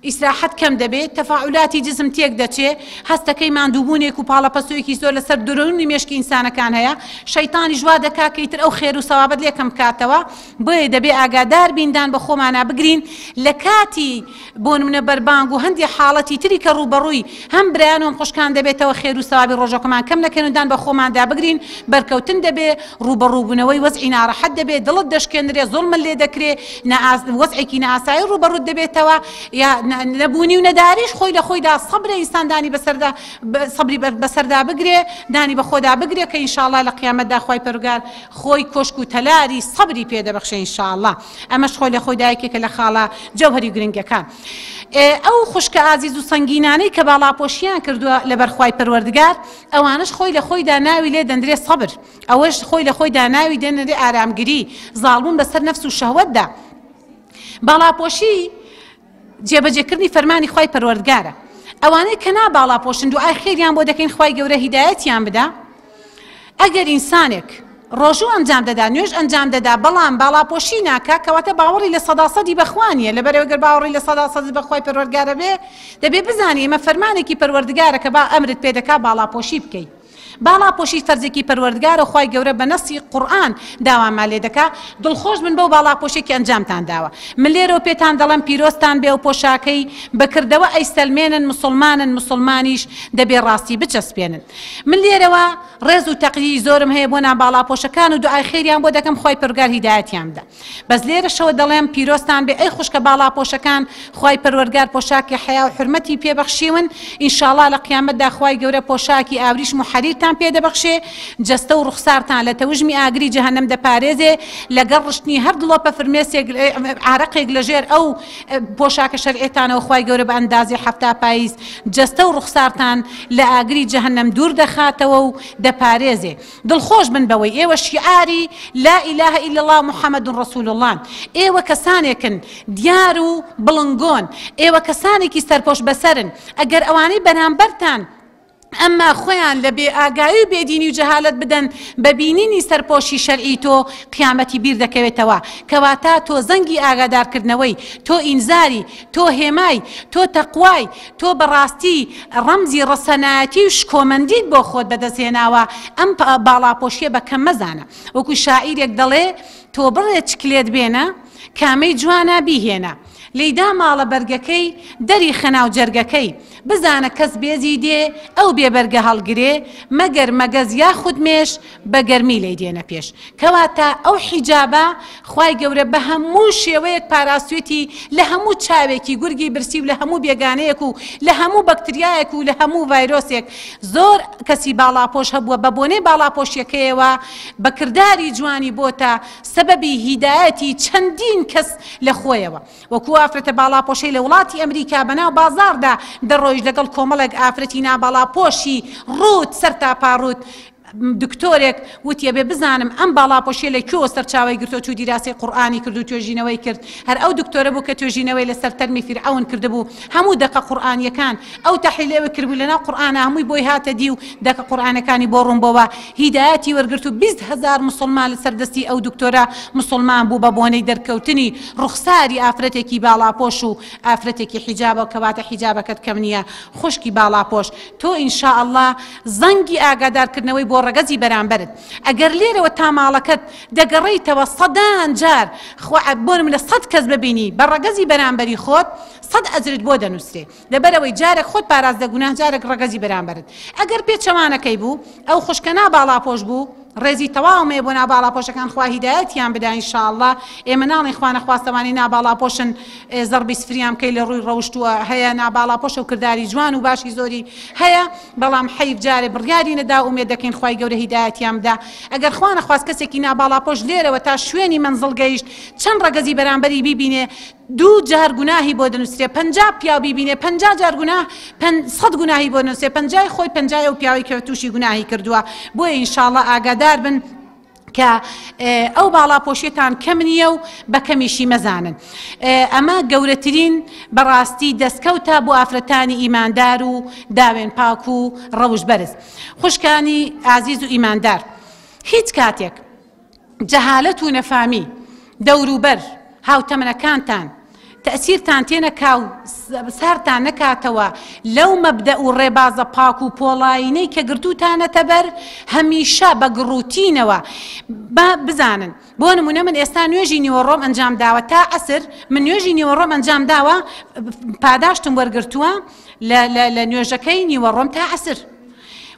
ئیسراحەت کەم دەبێ، تەفاعولاتی جسم تێک دەچێ، هەستەکەی ماندووبوونێک و پاڵەپەستۆیەکی زۆر لەسەر دەروونی مێشکی ئینسانەکان هەیە، شەیتانیش وا دەکا کە ئیتر ئەو خێر و سەوابەت لێ کەم بکاتەوە، بۆیە دەبێ ئاگادار بین دان بە خۆمانا بگرین لە کاتی بۆ نمونە بەربانگ و هەندێ حاڵەتی تری کە ڕووبەڕووی هەم برایان و هەم خوشکان دەبێتەوە خێر و سەوابی ڕۆژەکەمان کەم نەکەین و دان بە خۆماندا بگرین، بەرکەوتن دەبێ، ڕووبەڕووبوونەوەی وەزعی ناڕەحەت دەبێ، دڵت دەشکێنرێ، زوڵمت لێ دەکرێ، وەزعێکی نائاسایی ڕووبەڕووت دەبێتەوە، یا نەبوونی و نەداریش خۆی لە خۆیدا سەبرە ئینسان دانی بەسەردا سەبری بەسەردا بگرێ، دانی بە خۆدا بگرێ کە ئینشاڵڵا لە قیامەتدا خوای پەروگار خۆی کۆشک و تەلاری سەبری پێ دەبەخشێ ئینشاڵڵا. ئەمەش خۆی لە خۆیدا یەکێکە لە خاڵە جەوهەری و گرنگەکان. ئەو خوشکە ئازیز و سەنگینانەی کە باڵاپۆشییان کردووە لەبەر خوای پەروەردگار، ئەوانەش خۆی لە خۆیدا ناوی لێ دەندرێ سەبر، ئەوەش خۆی لە خۆیدا ناوی دەنرێ ئارامگری، زاڵبوون بەسەر نەفس و شەهوەتدا. باڵاپۆشی جێبەجێکردنی فەرمانی خوای پەروەردگارە. ئەوانەی کە نا باڵاپۆشن دوعای خێریان بۆ دەکەین خوای گەورە هیدایەتیان بدا. ئەگەر ئینسانێک ڕۆژوو ئەنجام دەدا، نوێژ ئەنجام دەدا، بەڵام باڵاپۆشی ناکا، کەواتە باوەڕی لە سەدا سەدی بە خوا نییە، لەبەرئەوەی گەر باوەڕی لە سەدا سەدت بە خوای پەروەردگار هەبێ، دەبێ بزانی ئەمە فەرمانێکی پەروەردگارە کە با ئەمرت پێ دەکا باڵاپۆشی بکەی. باڵاپۆشی فەرزێکی پەروەردگارە و خوای گەورە بە نەسی قورئان داوامان لێ دەکا، دڵخۆش بن بەو باڵاپۆشیە کە ئەنجامتان داوە. من لێرەوە پێتان دەڵێم پیرۆزتان بێ و پۆشاکەی بە کردەوە ئەیسەلمێنن موسڵمانن، موسڵمانیش دەبێ ڕاستی بچەسپێنن. من لێرەوە ڕێز و تەقدیری زۆرم هەیە بۆ ناباڵاپۆشەکان و دوعای خێریان بۆ دەکەم خوای پەروگار هیدایەتیان بدا بەس لێرەشەوە دەڵێم پیرۆزتان بێ ئەی خوشکە باڵاپۆشەکان خوای پەروەرگار پۆشاکی حەیا و حورمەتی پێ بەخشیون ئینشاڵا لە قیامەتدا خوای گەورە پۆشاکی ئاوریشم و حەریرتان پێ دەبەخشێ جەستە و ڕوخسارتان لە تەوژمی ئاگری جەهەنەم دەپارێزێ لەگەڵ ڕشتنی هەر دڵۆپە فرمێسێک عارەقێک لەژێر ئەو پۆشاکە شەرعیەتانەوە خوای گەورە بە ئەندازەی 70 پایز جەستە و ڕوخسارتان لە ئاگری جەهەنەم دوور دەخاتەوە و دەپارێزێ. دڵخۆش بن بەوەی ئێوە شیعاری لا الە الا اللە محمد رسول اللە ن. ئێوە کەسانێکن دیار و بڵنگۆن. ئێوە کەسانێکی سەرپۆش بەسەرن. ئەگەر ئەوانەی بەرامبەرتان ئەمما خۆیان لە بێ ئاگایی و بێ دینی و جەهالەت بدەن بە بینینی سەرپۆشی شەرعی تۆ قیامەتی بیر دەکەوێتەوە کەواتە تۆ زەنگی ئاگادارکردنەوەی تۆ ئینزاری تۆ هێمای تۆ تەقوای تۆ بەڕاستی ڕەمزی ڕەسەنایەتی و شکۆمەندیت بۆ خۆت بەدەست هێناوە ئەم باڵاپۆشیە بە کەم مەزانە وەکو شاعیرێک دەڵێ تۆ بڕێ چکلێت بێنە کامەی جوانە بیهێنە لێیدا ماڵە بەرگەکەی دەری خەناو جەرگەکەی. بزانە کەس بێزی دێ ئەو بێ بەرگە هەڵگرێ مەگەر مەگەز یاخود مێش بە گەرمی لێی دێنە پێش کەواتە ئەو حیجابە خوای گەورە بە هەموو شێوەیەک پاراستوێتی لە هەموو چاوێکی گورگی برسی و لە هەموو بێگانەیەک و لە هەموو بەکتریایەک و لە هەموو ڤایرۆسێک. زۆر کەسی باڵاپۆش هەبووە بە بۆنەی باڵاپۆشیەکەیەوە بە کرداری جوانی بۆتە سەبەبی هیدایەتی چەندین کەس لە خۆیەوە. وەکو ئافرەتە باڵاپۆشەی لە وڵاتی ئەمریکا بەناو بازاڕدا دەڕۆیشت لەگەڵ کۆمەڵێک ئافرەتی ناباڵاپۆشی ڕووت سەرتاپا ڕووت دکتۆرێک وتی ئەبێ بزانم ئەم باڵاپۆشیە لە کوێوە سەرچاوەی گرتووە چوو دیراسەی قورئانی کرد و توێژینەوەی کرد هەر ئەو دکتۆرە بوو کە توێژینەوەی لەسەر تەرمی فیرعەون کردبوو هەموو دەقە قورئانیەکان ئەو تەحلیلی ئەوی کردبوو لەناو قورئانا هەمووی بۆی هاتە دی و دەقە قورئانەکانی بۆ ڕوون بۆوە هیدایەتی وەرگرت و 20,000 موسڵمان لەسەر دەستی ئەو دکتۆرە موسڵمان بوو بە بۆنەی دەرکەوتنی ڕوخساری ئافرەتێکی باڵاپۆش و ئافرەتێکی حیجابەوە کەواتە حیجابەکەت کەم نییە خوشکی باڵاپۆش تۆ ان شاء اللە زەنگی ئاگادارکردنەوەی بۆ ڕەگەزی بەرامبەرت ئەگەر لێرەوە تا ماڵەکەت دەگەڕێیتەوە سەدان جار خوا بۆ نمونە سەد کەس ببینی بە ڕەگەزی بەرامبەری خۆت سەد ئەجرت بۆ دەنووسرێ لەبەرئەوەی جارێک خۆت پاراست لە گوناه جارێک ڕەگەزی بەرامبەرت ئەگەر پێچەوانەکەی بوو ئەو خوشکە نا باڵاپۆش بوو ڕێزی تەواوم هەیە بۆ ناباڵاپۆشەکان خوا هیدایەتیان بدا ان شاء اللە ئێمە ناڵێین خوا نەخواستە ئەوانەی ناباڵاپۆشن زەڕبی سفریان بکەی لە ڕووی ڕەوشتوە هەیە ناباڵاپۆشە و کرداری جوان و باشی زۆری هەیە بەڵام حەیف جارێ بڕیاری نەدا ئومێد دەکەین خوای گەورە هیدایەتیان بدا ئەگەر خوا نەخواست کەسێکی ناباڵاپۆش لێرەوە تا شوێنی مەنزڵ گەیشت چەند ڕەگەزی بەرامبەری بیبینێ دوو جار گوناهی بۆ دەنووسرێ 50 پیاو بیبینێ 50 جار گوناه سەد گوناهی بۆ نووسێ پەنجای خۆی پەنجای ئەو پیاوەی کە تووشی گوناهی کردووە بۆیە ئینشاڵڵا ئاگادار بن کە ئەو باڵاپۆشیەتان کەم نییە و بە کەمیشی مەزانن ئەمە گەورەترین بەڕاستی دەستکەوتە بۆ ئافرەتانی ئیماندار و داوێن پاک و ڕەوش بەرز خوشکانی ئازیز و ئیماندار هیچ کاتێک جەهالەت و نەفامی دەوروبەر هاوتەمەنەکانتان تەئسیرتان تێنەکا و ساردتان نەکاتەوە لەو مەبدەئ و ڕێبازە پاک و پۆڵایینەی کە گرتووتانەتە بەر هەمیشە بە گڕوتینەوە با بزانن بۆ نمونە من ئێستا نوێژی نیوەڕۆم ئەنجام داوە تا عەسر من نوێژی نیوەڕۆم ئەنجام داوە پاداشتم وەرگرتووە لە نوێژەکەی نیوەڕۆم تا عەسر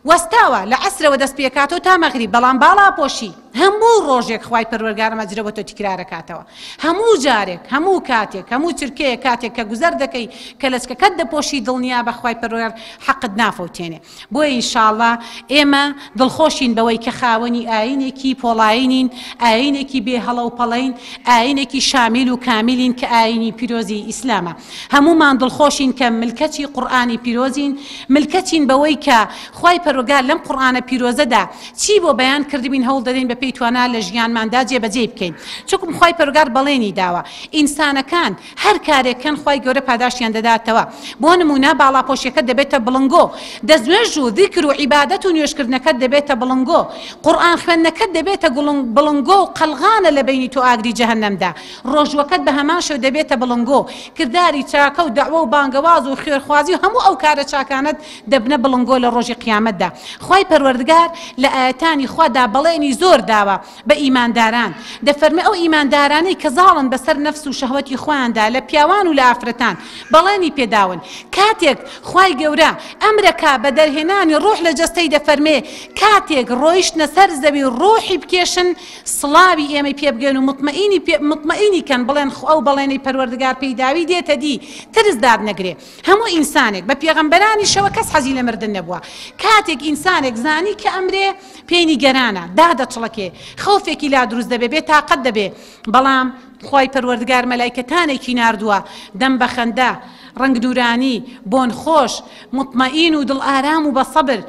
وەستاوە لە عەسرەوە دەست پێکاتەوە تا مەغریب بەڵام باڵاپۆشی هەموو ڕۆژێک خوای پەروەرگار ئەم ئەجرە بۆ تۆ تیکرارەکاتەوە هەموو جارێک هەموو کاتێک هەموو چرکەیەک کاتێک کە گوزەر دەکەی کە لەچکەکەت دەپۆشی دڵنیا بە خوای پەروەرگار حەقت نافەوتێنێ بۆیە ئینشاڵڵا ئێمە دڵخۆشین بەوەی کە خاوەنی ئایینێکی پۆڵایینین ئایینێکی بێ هەڵە و پەڵەین ئایینێکی شامیل و کامیلین کە ئایینی پیرۆزی ئیسلامە هەموومان دڵخۆشین کە ملکەچی قورئانی پیرۆزین، ملکەچین بەوەی کە خوای پەروەگار لەم قورئانە پیرۆزەدا چی بۆ بەیان کردبین هەوڵ دەدەین بەپێی توانا لە ژیانماندا جێبەجێی بکەین چونکم خوای پەروەگار بەڵێنی داوە ئینسانەکان هەر کارێک کەن خوای گەورە پاداشتیان دەداتەوە بۆ نمونە باڵاپۆشیەکەت دەبێتە بڵنگۆ دەستنوێژ و ذیکر و عیبادەت و نوێژکردنەکەت دەبێتە بڵنگۆ قورئان خوێندنەکەت دەبێتە بڵنگۆ و قەلغانە لە بەینی تۆ ئاگری جەهەنەمدا ڕۆژووەکەت بە هەمان شێوە دەبێتە بڵنگۆ، کرداری چاکە و دەعوە و بانگەواز و خوێرخوازی و هەموو ئەو کارە چاکانەت دەبنە بڵنگۆ لە ڕۆژی قیامەتدا. خوای پەروەردگار لە ئایەتانی خوادا بەڵێنی زۆر داوە بە ئیمانداران، دەفەرمێ ئەو ئیماندارانەی کە زاڵن بەسەر نەفس و شەهوەتی خۆیاندا لە پیاوان و لە ئافرەتان بەڵێنی پێداون کاتێک خوای گەورە ئەمرەکا بە دەرهێنانی ڕوح لە جەستەی دەفەرمێ کاتێک ڕۆیشتنە سەر زەوی ڕوحی بکێشن سڵاوی ئێمەی پێ بگەن و مطمئینی پێ مطمئینی کەن بڵێن خو ئەو بەڵێنەی پەروەردگار پێی داوی دێتە دی ترس دابنەگرێ هەموو ئینسانێک بە پێغەمبەرانیشەوە کەس حەزی لە مردن نەبووە کاتێک ئینسانێک زانی کە ئەمرێ پێی نیگەرانە دادەچڵەکێ خەوفێکی لا دروست دەبێ بێ تاقەت دەبێ بەڵام خوای پەروەردگار مەلایکەتانێکی ناردووە دەم بە خەندە ڕەنگ نورانی بۆن خۆش مطمئین و دڵ ئارام و بە سەبر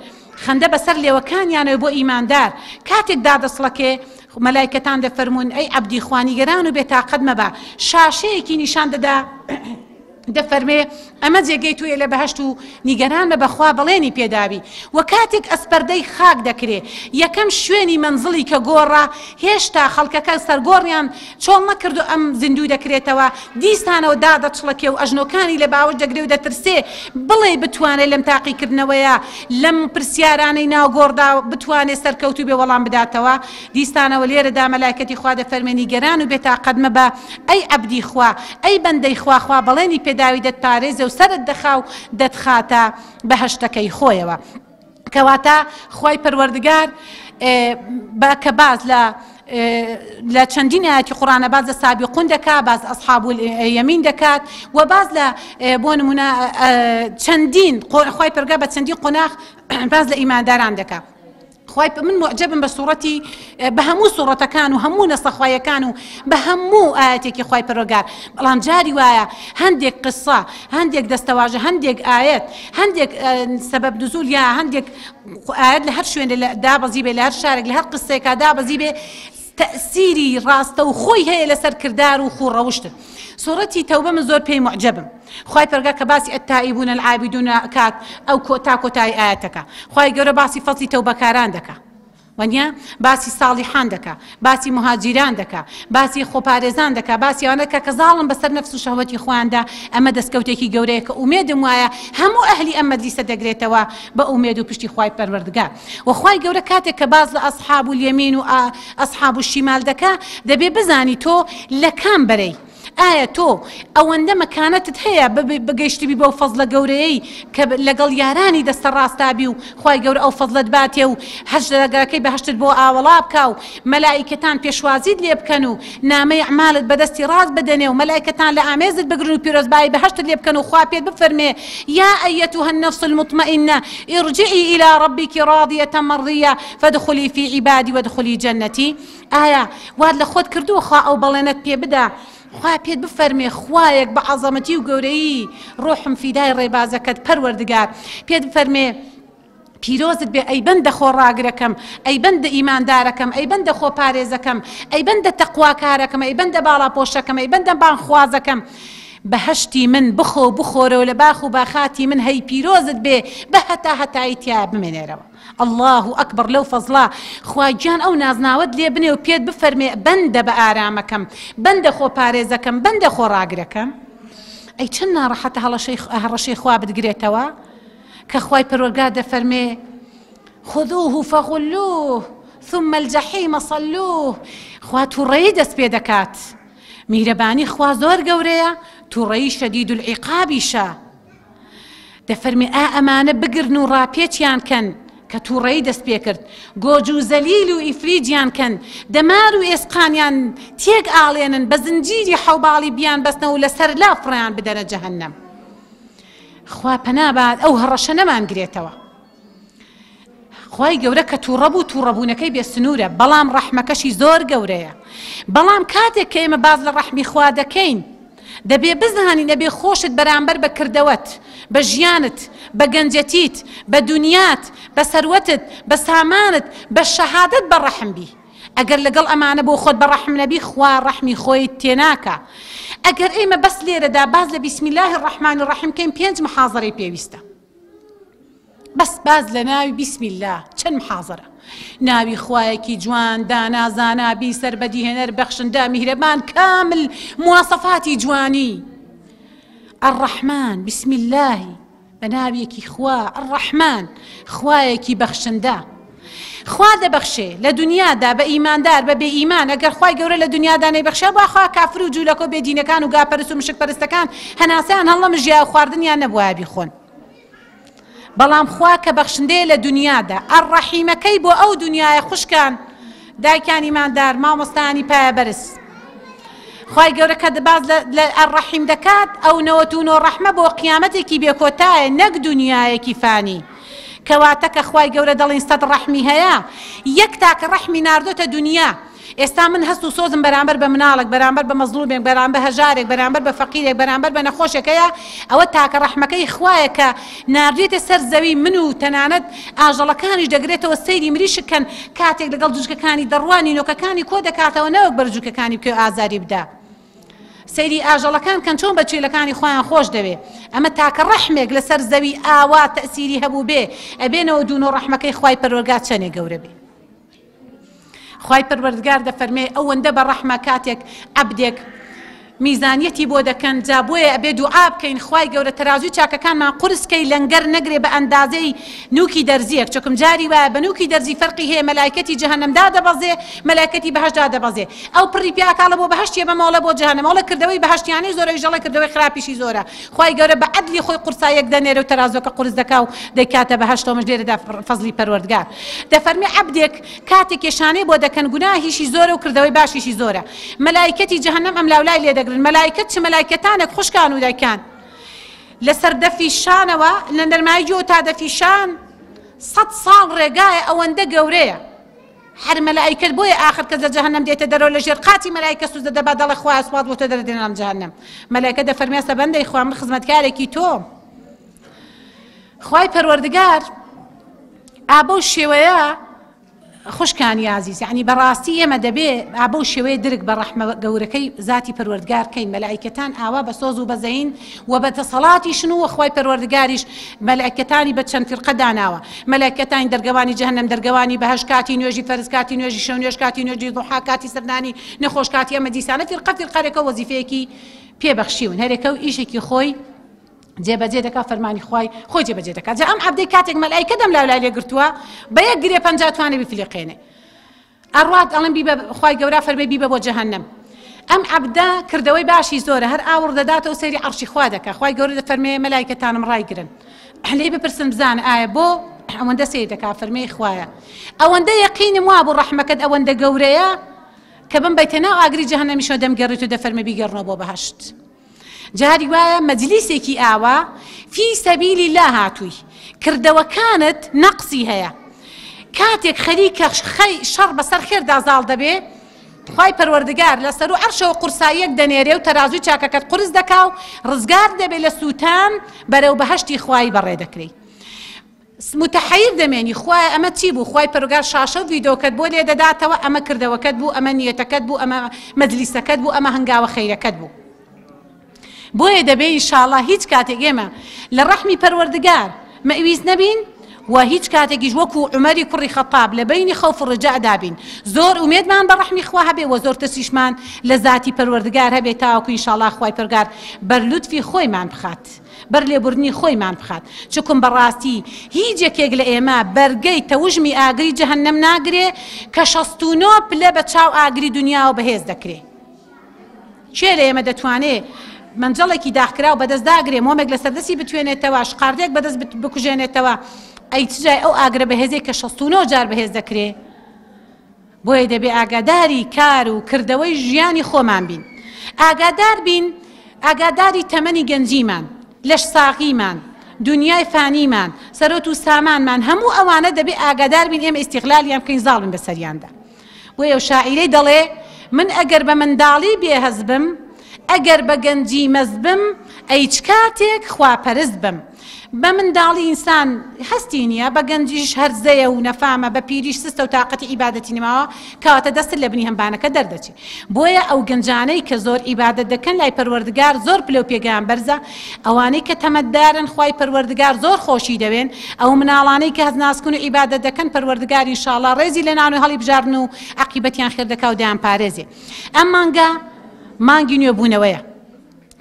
خەندە بەسەر لێوەکانیانەوە بۆ ئیماندار کاتێک دادەچڵەکێ مەلایکەتان دەفەرموون ئەی عەبدی خوا نیگەران و بێتاقەت مەبە شاشەیەکی نیشان دەدا دەفەرمێ ئەمە جێگەی تۆیە لە بەهەشت و نیگەران مەبە خوا بەڵێنی پێداوی وە کاتێک ئەسپەردەی خاک دەکرێ یەکەم شوێنی مەنزڵی کە گۆڕە هێشتا خەڵکەکە سەرگۆڕیان چۆڵ نەکردو ئەم زیندوو دەکرێتەوە، دیسانەوە دادەچڵەکێ و ئەژنۆکانی لە باوەش دەگرێ و دەترسێ بڵێی بتوانێ لەم تاقیکردنەوەیە، لەم پرسیارانەی ناو گۆڕدا بتوانێ سەرکەوتوو بێ وەڵام بداتەوە. دیسانەوە لێرەدا مەلایکەتی خوا دەفەرمێ نیگەران و بێتاقەت مەبە ئەی عەبدی خوا، ئەی بەندەی خوا، خوا بەڵێنی پێداوی. داوی دەتپارێزێ و سەرت دەخا و دەتخاتە بەهەشتەکەی خۆیەوە. کەواتە خوای پەروەردگار بە کە باس لە لە چەندین ئاەتی قورآنە باز لە سابقون دەکا باز ئەصحاب یەمین دەکات و باز لە بۆ نمونە چەندین خوای پەرگا بە چەندین قۆناغ باز لە ئیمانداران دەکا. خوای من موعجەبم بە سوڕەتی بە هەموو سوڕەتەکان و هەموو نەسە خوایەکان و بە هەموو ئایەتێکی خوای پەروەردگار بەڵام جاری وایە هەندێک قسە هەندێک دەستەواژە هەندێک ئایەت هەندێک سەبەب نزول یا هەندێک ئایەت لە هەر شوێنێ دابەزی بێ لە هەر شارێک لە هەر قسێکا دابەزی بێ تەئسیری ڕاستەوخۆی هەیە لەسەر کردار و خوو ڕەوشتت. سوڕەتی تەوبە من زۆر پێی موعجەبم. خوای پەرگا کە باسی التائبون العابدون ئەکات ئەو تا کۆتایی ئایەتەکە خوای گەورە باسی فەزڵی تەوبەکاران دەکا وەنیە؟ باسی ساڵیحان دەکا باسی موهاجیران دەکا باسی خۆپارێزان دەکا باسی ئەوانە دەکا کە زاڵن بەسەر نەفس و شەهوەتی خۆیاندا ئەمە دەستکەوتێکی گەورەیە کە ئومێدم وایە هەموو ئەهلی ئەم مەجلیسە دەگرێتەوە بە ئومێد و پشتی خوای پەروەردگار. وە خوای گەورە کاتێک کە باس لە اصحاب الیمین و اصحاب الشمال دەکا دەبێ بزانی تۆ لە کام بەرەی ئایا تۆ ئەوەندە مەکانەتت هەیە بگەیشتبی بەو فەزلە گەورەیەی کە لەگەڵ یارانی دەستە ڕاستابی و خوای گەورە ئەو فەزلەت باتێ و هەشت دەرگاکەی بەهەشتت بۆ ئاوەڵا بکا و مەلائیکەتان پێشوازیت لێ بکەن و نامەی ئەعمالت بەدەستی ڕاست بدەنێ و مەلائیکەتان لە ئامێزت بگرن و پیرۆزبایی بەهەشتت لێ بکەن و خوا پێت بفەرمێ یا ایتها النفس المطمئنە ارجعی الی ربک راضیە مرضیە فادخلی فی عبادی وادخلی جنتی ئایا وات لە خۆت کردووە خوا ئەو بەڵێنەت پێ بدا خوا پێت بفەرمێ خوایەک بە عەزەمەتی و گەورەیی ڕۆحم فیدای ڕێبازەکەت پەروەردگار پێت بفەرمێ پیرۆزت بێ ئەی بەندە خۆڕاگرەکەم، ئەی بەندە ئیماندارەکەم، ئەی بەندە خۆپارێزەکەم، ئەی بەندە تەقواکارەکەم، ئەی بەندە باڵاپۆشەکەم، ئەی بەندە بانگخوازەکەم، بەهەشتی من بخۆ و بخۆرەوە لە باخ و باخاتی من هەی پیرۆزت بێ بە هەتا هەتایی تیایا بمێنێرەوە. اللە اکبر لەو فەزڵە خوا گیان ئەو نازناوەت لێ بنێ و پێت بفەرمێ بەندە بە ئارامەکەم، بەندە خۆپارێزەکەم، بەندە خۆڕاگرەکەم. ئەی چەند ناڕەحەتە هەڕەشەی خوا بتگرێتەوە؟ کە خوای پەروەرگار دەفەرمێ، خذوه فغلوه ثم الجحیم صلوه، خوا توڕەیی دەست پێ دەکات، میهرەبانی خوا زۆر گەورەیە، توڕەیی شدید العقابیشە، دەفەرمێ ئا ئەمانە بگرن و ڕاپێچیان کەن، کە توڕەیی دەست پێ کرد، گۆج و زەلیل و ئیفلیجیان کەن، دەمار و ئێسقانیان تێک ئاڵێنن، بە زنجیری حەوباڵی بیانبەستنەوە و لەسەر لا فڕێیان بدەنە جەهەنەم. خوا پەنا بات ئەو هەڕەشە نەمانگرێتەوە. خوای گەورە کە تووڕە بوو تووڕەبوونەکەی بێ سنوورە بەڵام ڕەحمەکەشی زۆر گەورەیە بەڵام کاتێک کە ئێمە باز لە ڕەحمی خوا دەکەین دەبێ بزانین ئەبێ خۆشت بەرامبەر بە کردەوەت بە ژیانت بە گەنجەتیت بە دنیات بە سەروەتت بە سامانت بە شەهادەت بە ڕەحم بی ئەگەر لەگەڵ ئەمانە بۆ خۆت بە ڕەحم نەبی خوا ڕەحمی خۆیت تێناکا ئەگەر ئێمە بەس لێرەدا باس لە بسم الله الرحمن الرحیم کەین پێنج محازەرەی پێویستە بەس باس لە ناوی بسم الله چەند محازەرە ناوی خوایەکی جوان دانا زانا بیسەر بەدیهێنەر بەخشندە میهرەبان کامل مواصفاتی جوانی الرحمن بسم الله بە ناویەکی خوا، الرحمن، خوایەکی بەخشندە. خوا دەبەخشێ لە دونیادا بە ئیماندار بە بێ ئیمان، ئەگەر خوای گەورە لە دونیادا نەیبەخشیا با خوا کافر و جولەکە و بێ دینەکان و گاپەرست و مشک پەرستەکان هەناسەیان هەڵنەمژیایە و خواردنیان نەبوایە بیخۆن. بەڵام خوا کە بەخشندەیە لە دونیادا الرحیمەکەی بۆ ئەو دونیایە خوشکان دایکان ئیماندار مامۆستایانی پایەبەرز خوای گەورە کە باس لە الرحیم دەکات ئەو 99 ڕەحمە بۆ قیامەتێکی بێکۆتایە نەک دنیایەکی فانی کەواتە کە خوای گەورە دەڵین سەد ڕەحمی هەیە یەک تاکە ڕەحمی ناردۆتە دنیا ئێستا من هەست و سۆزم بەرامبەر بە مناڵێک، بەرامبەر بە مەزڵومێک، بەرامبە هەژارێک، بەرامبەر بە فەقیرێک، بەرامبەر بە نەخۆشێک هەیە، ئەوە تاکە ڕەحمەکەی خوایە کە ناردویەتە سەر زەوی من و تەنانەت ئاژەڵەکانیش دەگرێتەوە سەیری مریشک کەن کاتێک لەگەڵ جوجکەکانی دەڕوا نینۆکەکانی کۆ دەکاتەوە نەوەک بەر جوجکەکانی بکەوێ ئازاری بدا. سەیری ئاژەڵەکان کەن چۆن بە چێلەکانی خۆیان خۆش دەوێ ئەمە تاکە ڕەحمێک لەسەر زەوی ئاوا تەئسیری هەبووبێ ئەبێنەوە دوونۆ ڕەحمەکەی خوای پەروەرگار چەنێ گەورە بێ. خوای پەروەردگار دەفەرمێ ئەوەندە بە ڕەحمە کاتێک عەبدێک. میزانیەتی بۆ دەکەن جا بۆیە ئەبێ دوعا بکەین خوای گەورە تەرازوی چاکەکانمان قورس کەی لەنگەر نەگرێ بە ئەندازەی نوکی دەرزیەک چکم جاری وایە بە نوکی دەرزی فەرقی هەیە مەلایکەتی جەهەنەم دادەبەزێ مەلایکەتی بەهەشت دادەبەزێ ئەو پڕی پیاکاڵە بۆ بەهەشتیە بەمەوەڵێ بۆ جەهەنەم ئەوڵێ کردەوەی بەهەشتیانەی زۆرە ئەویش دەڵێ کردەوەی خراپیشی زۆرە خوای گەورە بە عەدلی خۆی قورساییەک دەنێرێ و تەرازوەکە قورس دەکا و دەیکاتە بەهەشتەوە مش لێرەدا فەزڵی پەروەردگار دەفەرمێ عەبدێک کاتێک کێشانەی بۆ دەکەن گوناهیشی زۆرە و کردەوەی باشیشی زۆرە مەلایکەتی جەهەنەم ئەملاولای لێ دەگرن مەلایکەت چ مەلایکەتانێک خوشکان و دایکان لەسەر دەفی شانەوە لە نەرمایی گوێ تا دەفی شان سەد ساڵ ڕێگایە ئەوەندە گەورەیە هەر مەلایکەت بۆیە ئاخر کەس لە جەهەنەم دێتە دەرەوە لە ژێر قاچی مەلایکە سوزدە دەبا دەڵێ خوایە سوپاس بۆ تۆ دەردێنە لەم جەهەنەم مەلایکە دەفەرمێ سە بەندەی خوا من خزمەتکارێکی تۆم خوای پەروەردگار ئا بەو شێوەیە خوشکانی ئازیز یعنی بەڕاستی ئێمە دەبێ ئا بەو شێوەیە درک بە ڕەحمە گەورەکەی زاتی پەروەردگار کەین مەلائیکەتان ئاوا بە سۆز و بەزەین و بە دەسەڵاتیشن و خوای پەروەردگاریش مەلائیکەتانی بە چەند فیرقە داناوە مەلائیکەتانی دەرگەوانی جەهەنەم دەرگەوانی بەهەشت کاتی نوێژی فەرز کاتی نوێژی شەو نوێژ کاتی نوێژی ضحا کاتی سەردانی نەخۆش کاتی ئەمە دیسانە فیرقە فیرقەرێکە وەزیفەیەکی پێبەخشیون هەرێکە و ئیشێکی خۆی جێبەجێ دەکا فەرمانی خوای خۆی جێبەجێ دەکات جا ئەم عەبدەی کاتێک مەلایکە دەم لاولای لێ گرتووە بە یەک گرێ پەنجا توانێ بیفلیقێنێ ئەڕوات ئەڵێن بیبە خوای گەورە فەرمێ بیبە بۆ جەهەنەم ئەم عەبدە کردەوەی باشی زۆرە هەر ئاوڕ دەداتەوە سەیری عەرشی خوا دەکا خوای گەورە دەفەرمێ مەلایکەتانم ڕایگرن لێی بپرسن بزانە ئایا بۆ ئەوەندە سەیر دەکا فەرمێ خوایە ئەوەندە یەقینم وابوو ڕەحمەکەت ئەوەندە گەورەیە کە بمبەیتە ناو ئاگری جەهەنەمیشەوە دەمگەڕیت و دەفەرمێ بیگەڕنەوە بۆ بەهەشت جاری وایە مەجلیسێکی ئاوا فی سەبیل اللە هاتووی کردەوەکانت نەقسی هەیە کاتێک خەریکە شەڕ بەسەر خێردا زاڵ دەبێ خوای پەروەردگار لە سەرو عەرشەوە قورساییەک دەنێرێ و تەرازووی چاکەکەت قورس دەکا و ڕزگار دەبێ لە سووتان بەرەو بەهەشتی خوایی بەڕێ دەکرێی. متحیر دەمێنی خوایە ئەمە چی بوو خوای پەروگار شاشە و ڤیدۆکەت بۆ لێ دەداتەوە ئەمە کردەوەکەت بوو ئەمە نیەتەکەت بوو ئەمە مەجلیسەکەت بوو ئەمە هەنگاوە خەیرەکەت بوو بۆیە دەبێ ئینشاڵا هیچ کاتێک ئێمە لە ڕەحمی پەروەردگار مەویست نەبین و هیچ کاتێکیش وەکو عومەری کوڕی خەتاب لە بینی خەوف و ڕجادا بین زۆر ئومێدمان بە ڕەحمی خوا هەبێ و زۆر ترسیشمان لە زاتی پەروەردگار هەبێ تاوەکو ئینشاڵا خوای پەرگار بەر لوتفی خۆیمان بخات. بەر لێبوردنی خۆیمان بخات چکم بەڕاستی هیچ یەکێک لە ئێمە بەرگەی تەوژمی ئاگری جەهەنەم ناگرێ کە 69 پلە بە چاو ئاگری دنیاوە بەهێز دەکرێ کێ لە ئێمە دەتوانێ مەنجەڵێکی داخکراو بەدەست داگرێ مۆمێک لەسەر دەستی بتوێنێتەوە شقاردێک بەدەست بکوژێنێتەوە ئەی چ جای ئەو ئاگرە بەهێزەی کە 69 جار بەهێز دەکرێ بۆیە دەبێ ئاگاداری کار و کردەوەی ژیانی خۆمان بین. ئاگادار بین، ئاگاداری تەمەنی گەنجیمان، لەشساغیمان، دونیای فانیمان، سەرۆت و سامانمان، هەموو ئەوانە دەبێ ئاگادار بین ئێمە ئیستیغلالیان بکەین زاڵ بین بەسەریاندا. بۆیە ئەو شاعیرەی دەڵێ، من ئەگەر بە منداڵی بێهەست بم، ئەگەر بە گەنجی مەست بم، ئەی چ کاتێک خواپەرست بم. بە منداڵی ئینسان هەستی نییە، بە گەنجیش هەرزەیە و نەفامە، بە پیریش سستە و تاقەتی عیبادەتی نەماوە، کەواتە دەستت لە بنی هەمبانەکە دەردەچێ. بۆیە ئەو گەنجانەی کە زۆر عیبادەت دەکەن لای پەروەردگار زۆر پلە و پێگەیان بەرزە، ئەوانەی کە تەمەدارن خوای پەروەردگار زۆر خۆشی دەوێن، ئەو مناڵانەی کە هەست ناسکن و عیبادەت دەکەن پەروەردگار ان شاء اللە ڕێزی لێنان و هەڵیبژاردن و عەقیبەتیان خێر دەکا و دەیانپارێزێ. ئەم مانگە مانگی نوێبوونەوەیە.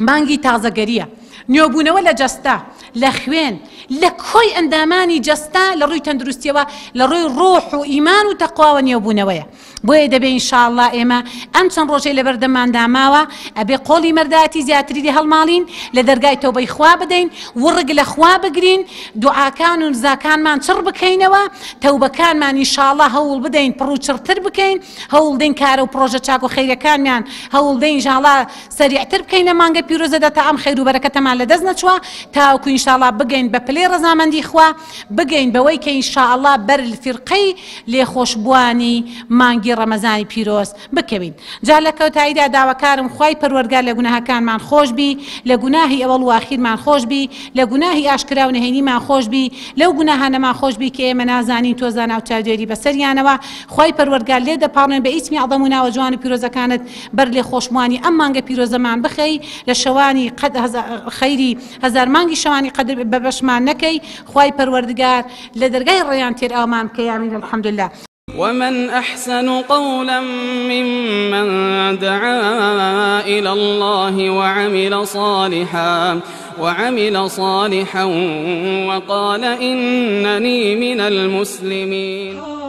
مانگی تازەگەرییە، نوێبوونەوە لە جەستە، لە خوێن، لە کۆی ئەندامانی جەستە لە ڕووی تەندروستیەوە، لە ڕووی ڕۆح و ئیمان و تەقواوە نوێبوونەوەیە. بۆیە دەبێ ان شاء اللە ئێمە ئەم چەند ڕۆژەی لەبەردەمماندا ماوە ئەبێ قۆڵی مەردایەتی زیاتری لێ هەڵماڵین، لە دەرگای تەوبەی خوا بدەین، وڕگ لە خوا بگرین، دوعاکان و نزاکانمان چڕ بکەینەوە، تەوبەکانمان ان شاء اللە هەوڵ بدەین پڕ و چڕتر بکەین، هەوڵدەین کارە و پڕۆژە چاک و خەیرەکانمان هەوڵدەین ان شاء اللە سەریعتر بکەین لەم مانگە پیرۆزەدا تا ئەم خەیر و بەرەکەتەمان لەدەست نەچووە تاوەکو ان شاء اللە بگەین بە پلەی ڕەزامەندی خوا بگەین بەوەی کە ان شاء اللە بەر فیرقەی لێخۆشبووانی مانگی ڕەمەزانی پیرۆز بکەوین جا لە کۆتاییدا داواکارم خوای پەروەردگار لە گوناهەکانمان خۆش بی لە گوناهی ئەوەڵ و ئاخیرمان خۆش بی لە گوناهی ئاشکرا و نهێنیمان خۆش بی لەو گوناهانەمان خۆش بی کە ئێمە نازانین تۆ زانا و چاودێری بەسەریانەوە خوای پەروەردگار لێت دەپاڕێم بە ئیسمی عەزەم و ناوە جوان و پیرۆزەکانت بەر لێخۆشبووانی ئەم مانگە پیرۆزەمان بخەی لە شەوانی قەد خەیری هەزار مانگی شەوانی قەدر بە بەشمان نەکەی خوای پەروەردگار لە دەرگای ڕەیان تێرئاومان بکەی آمین الحمدللە. ومن أحسن قولا ممن دعا إلى الله وعمل صالحا وقال إنني من المسلمين.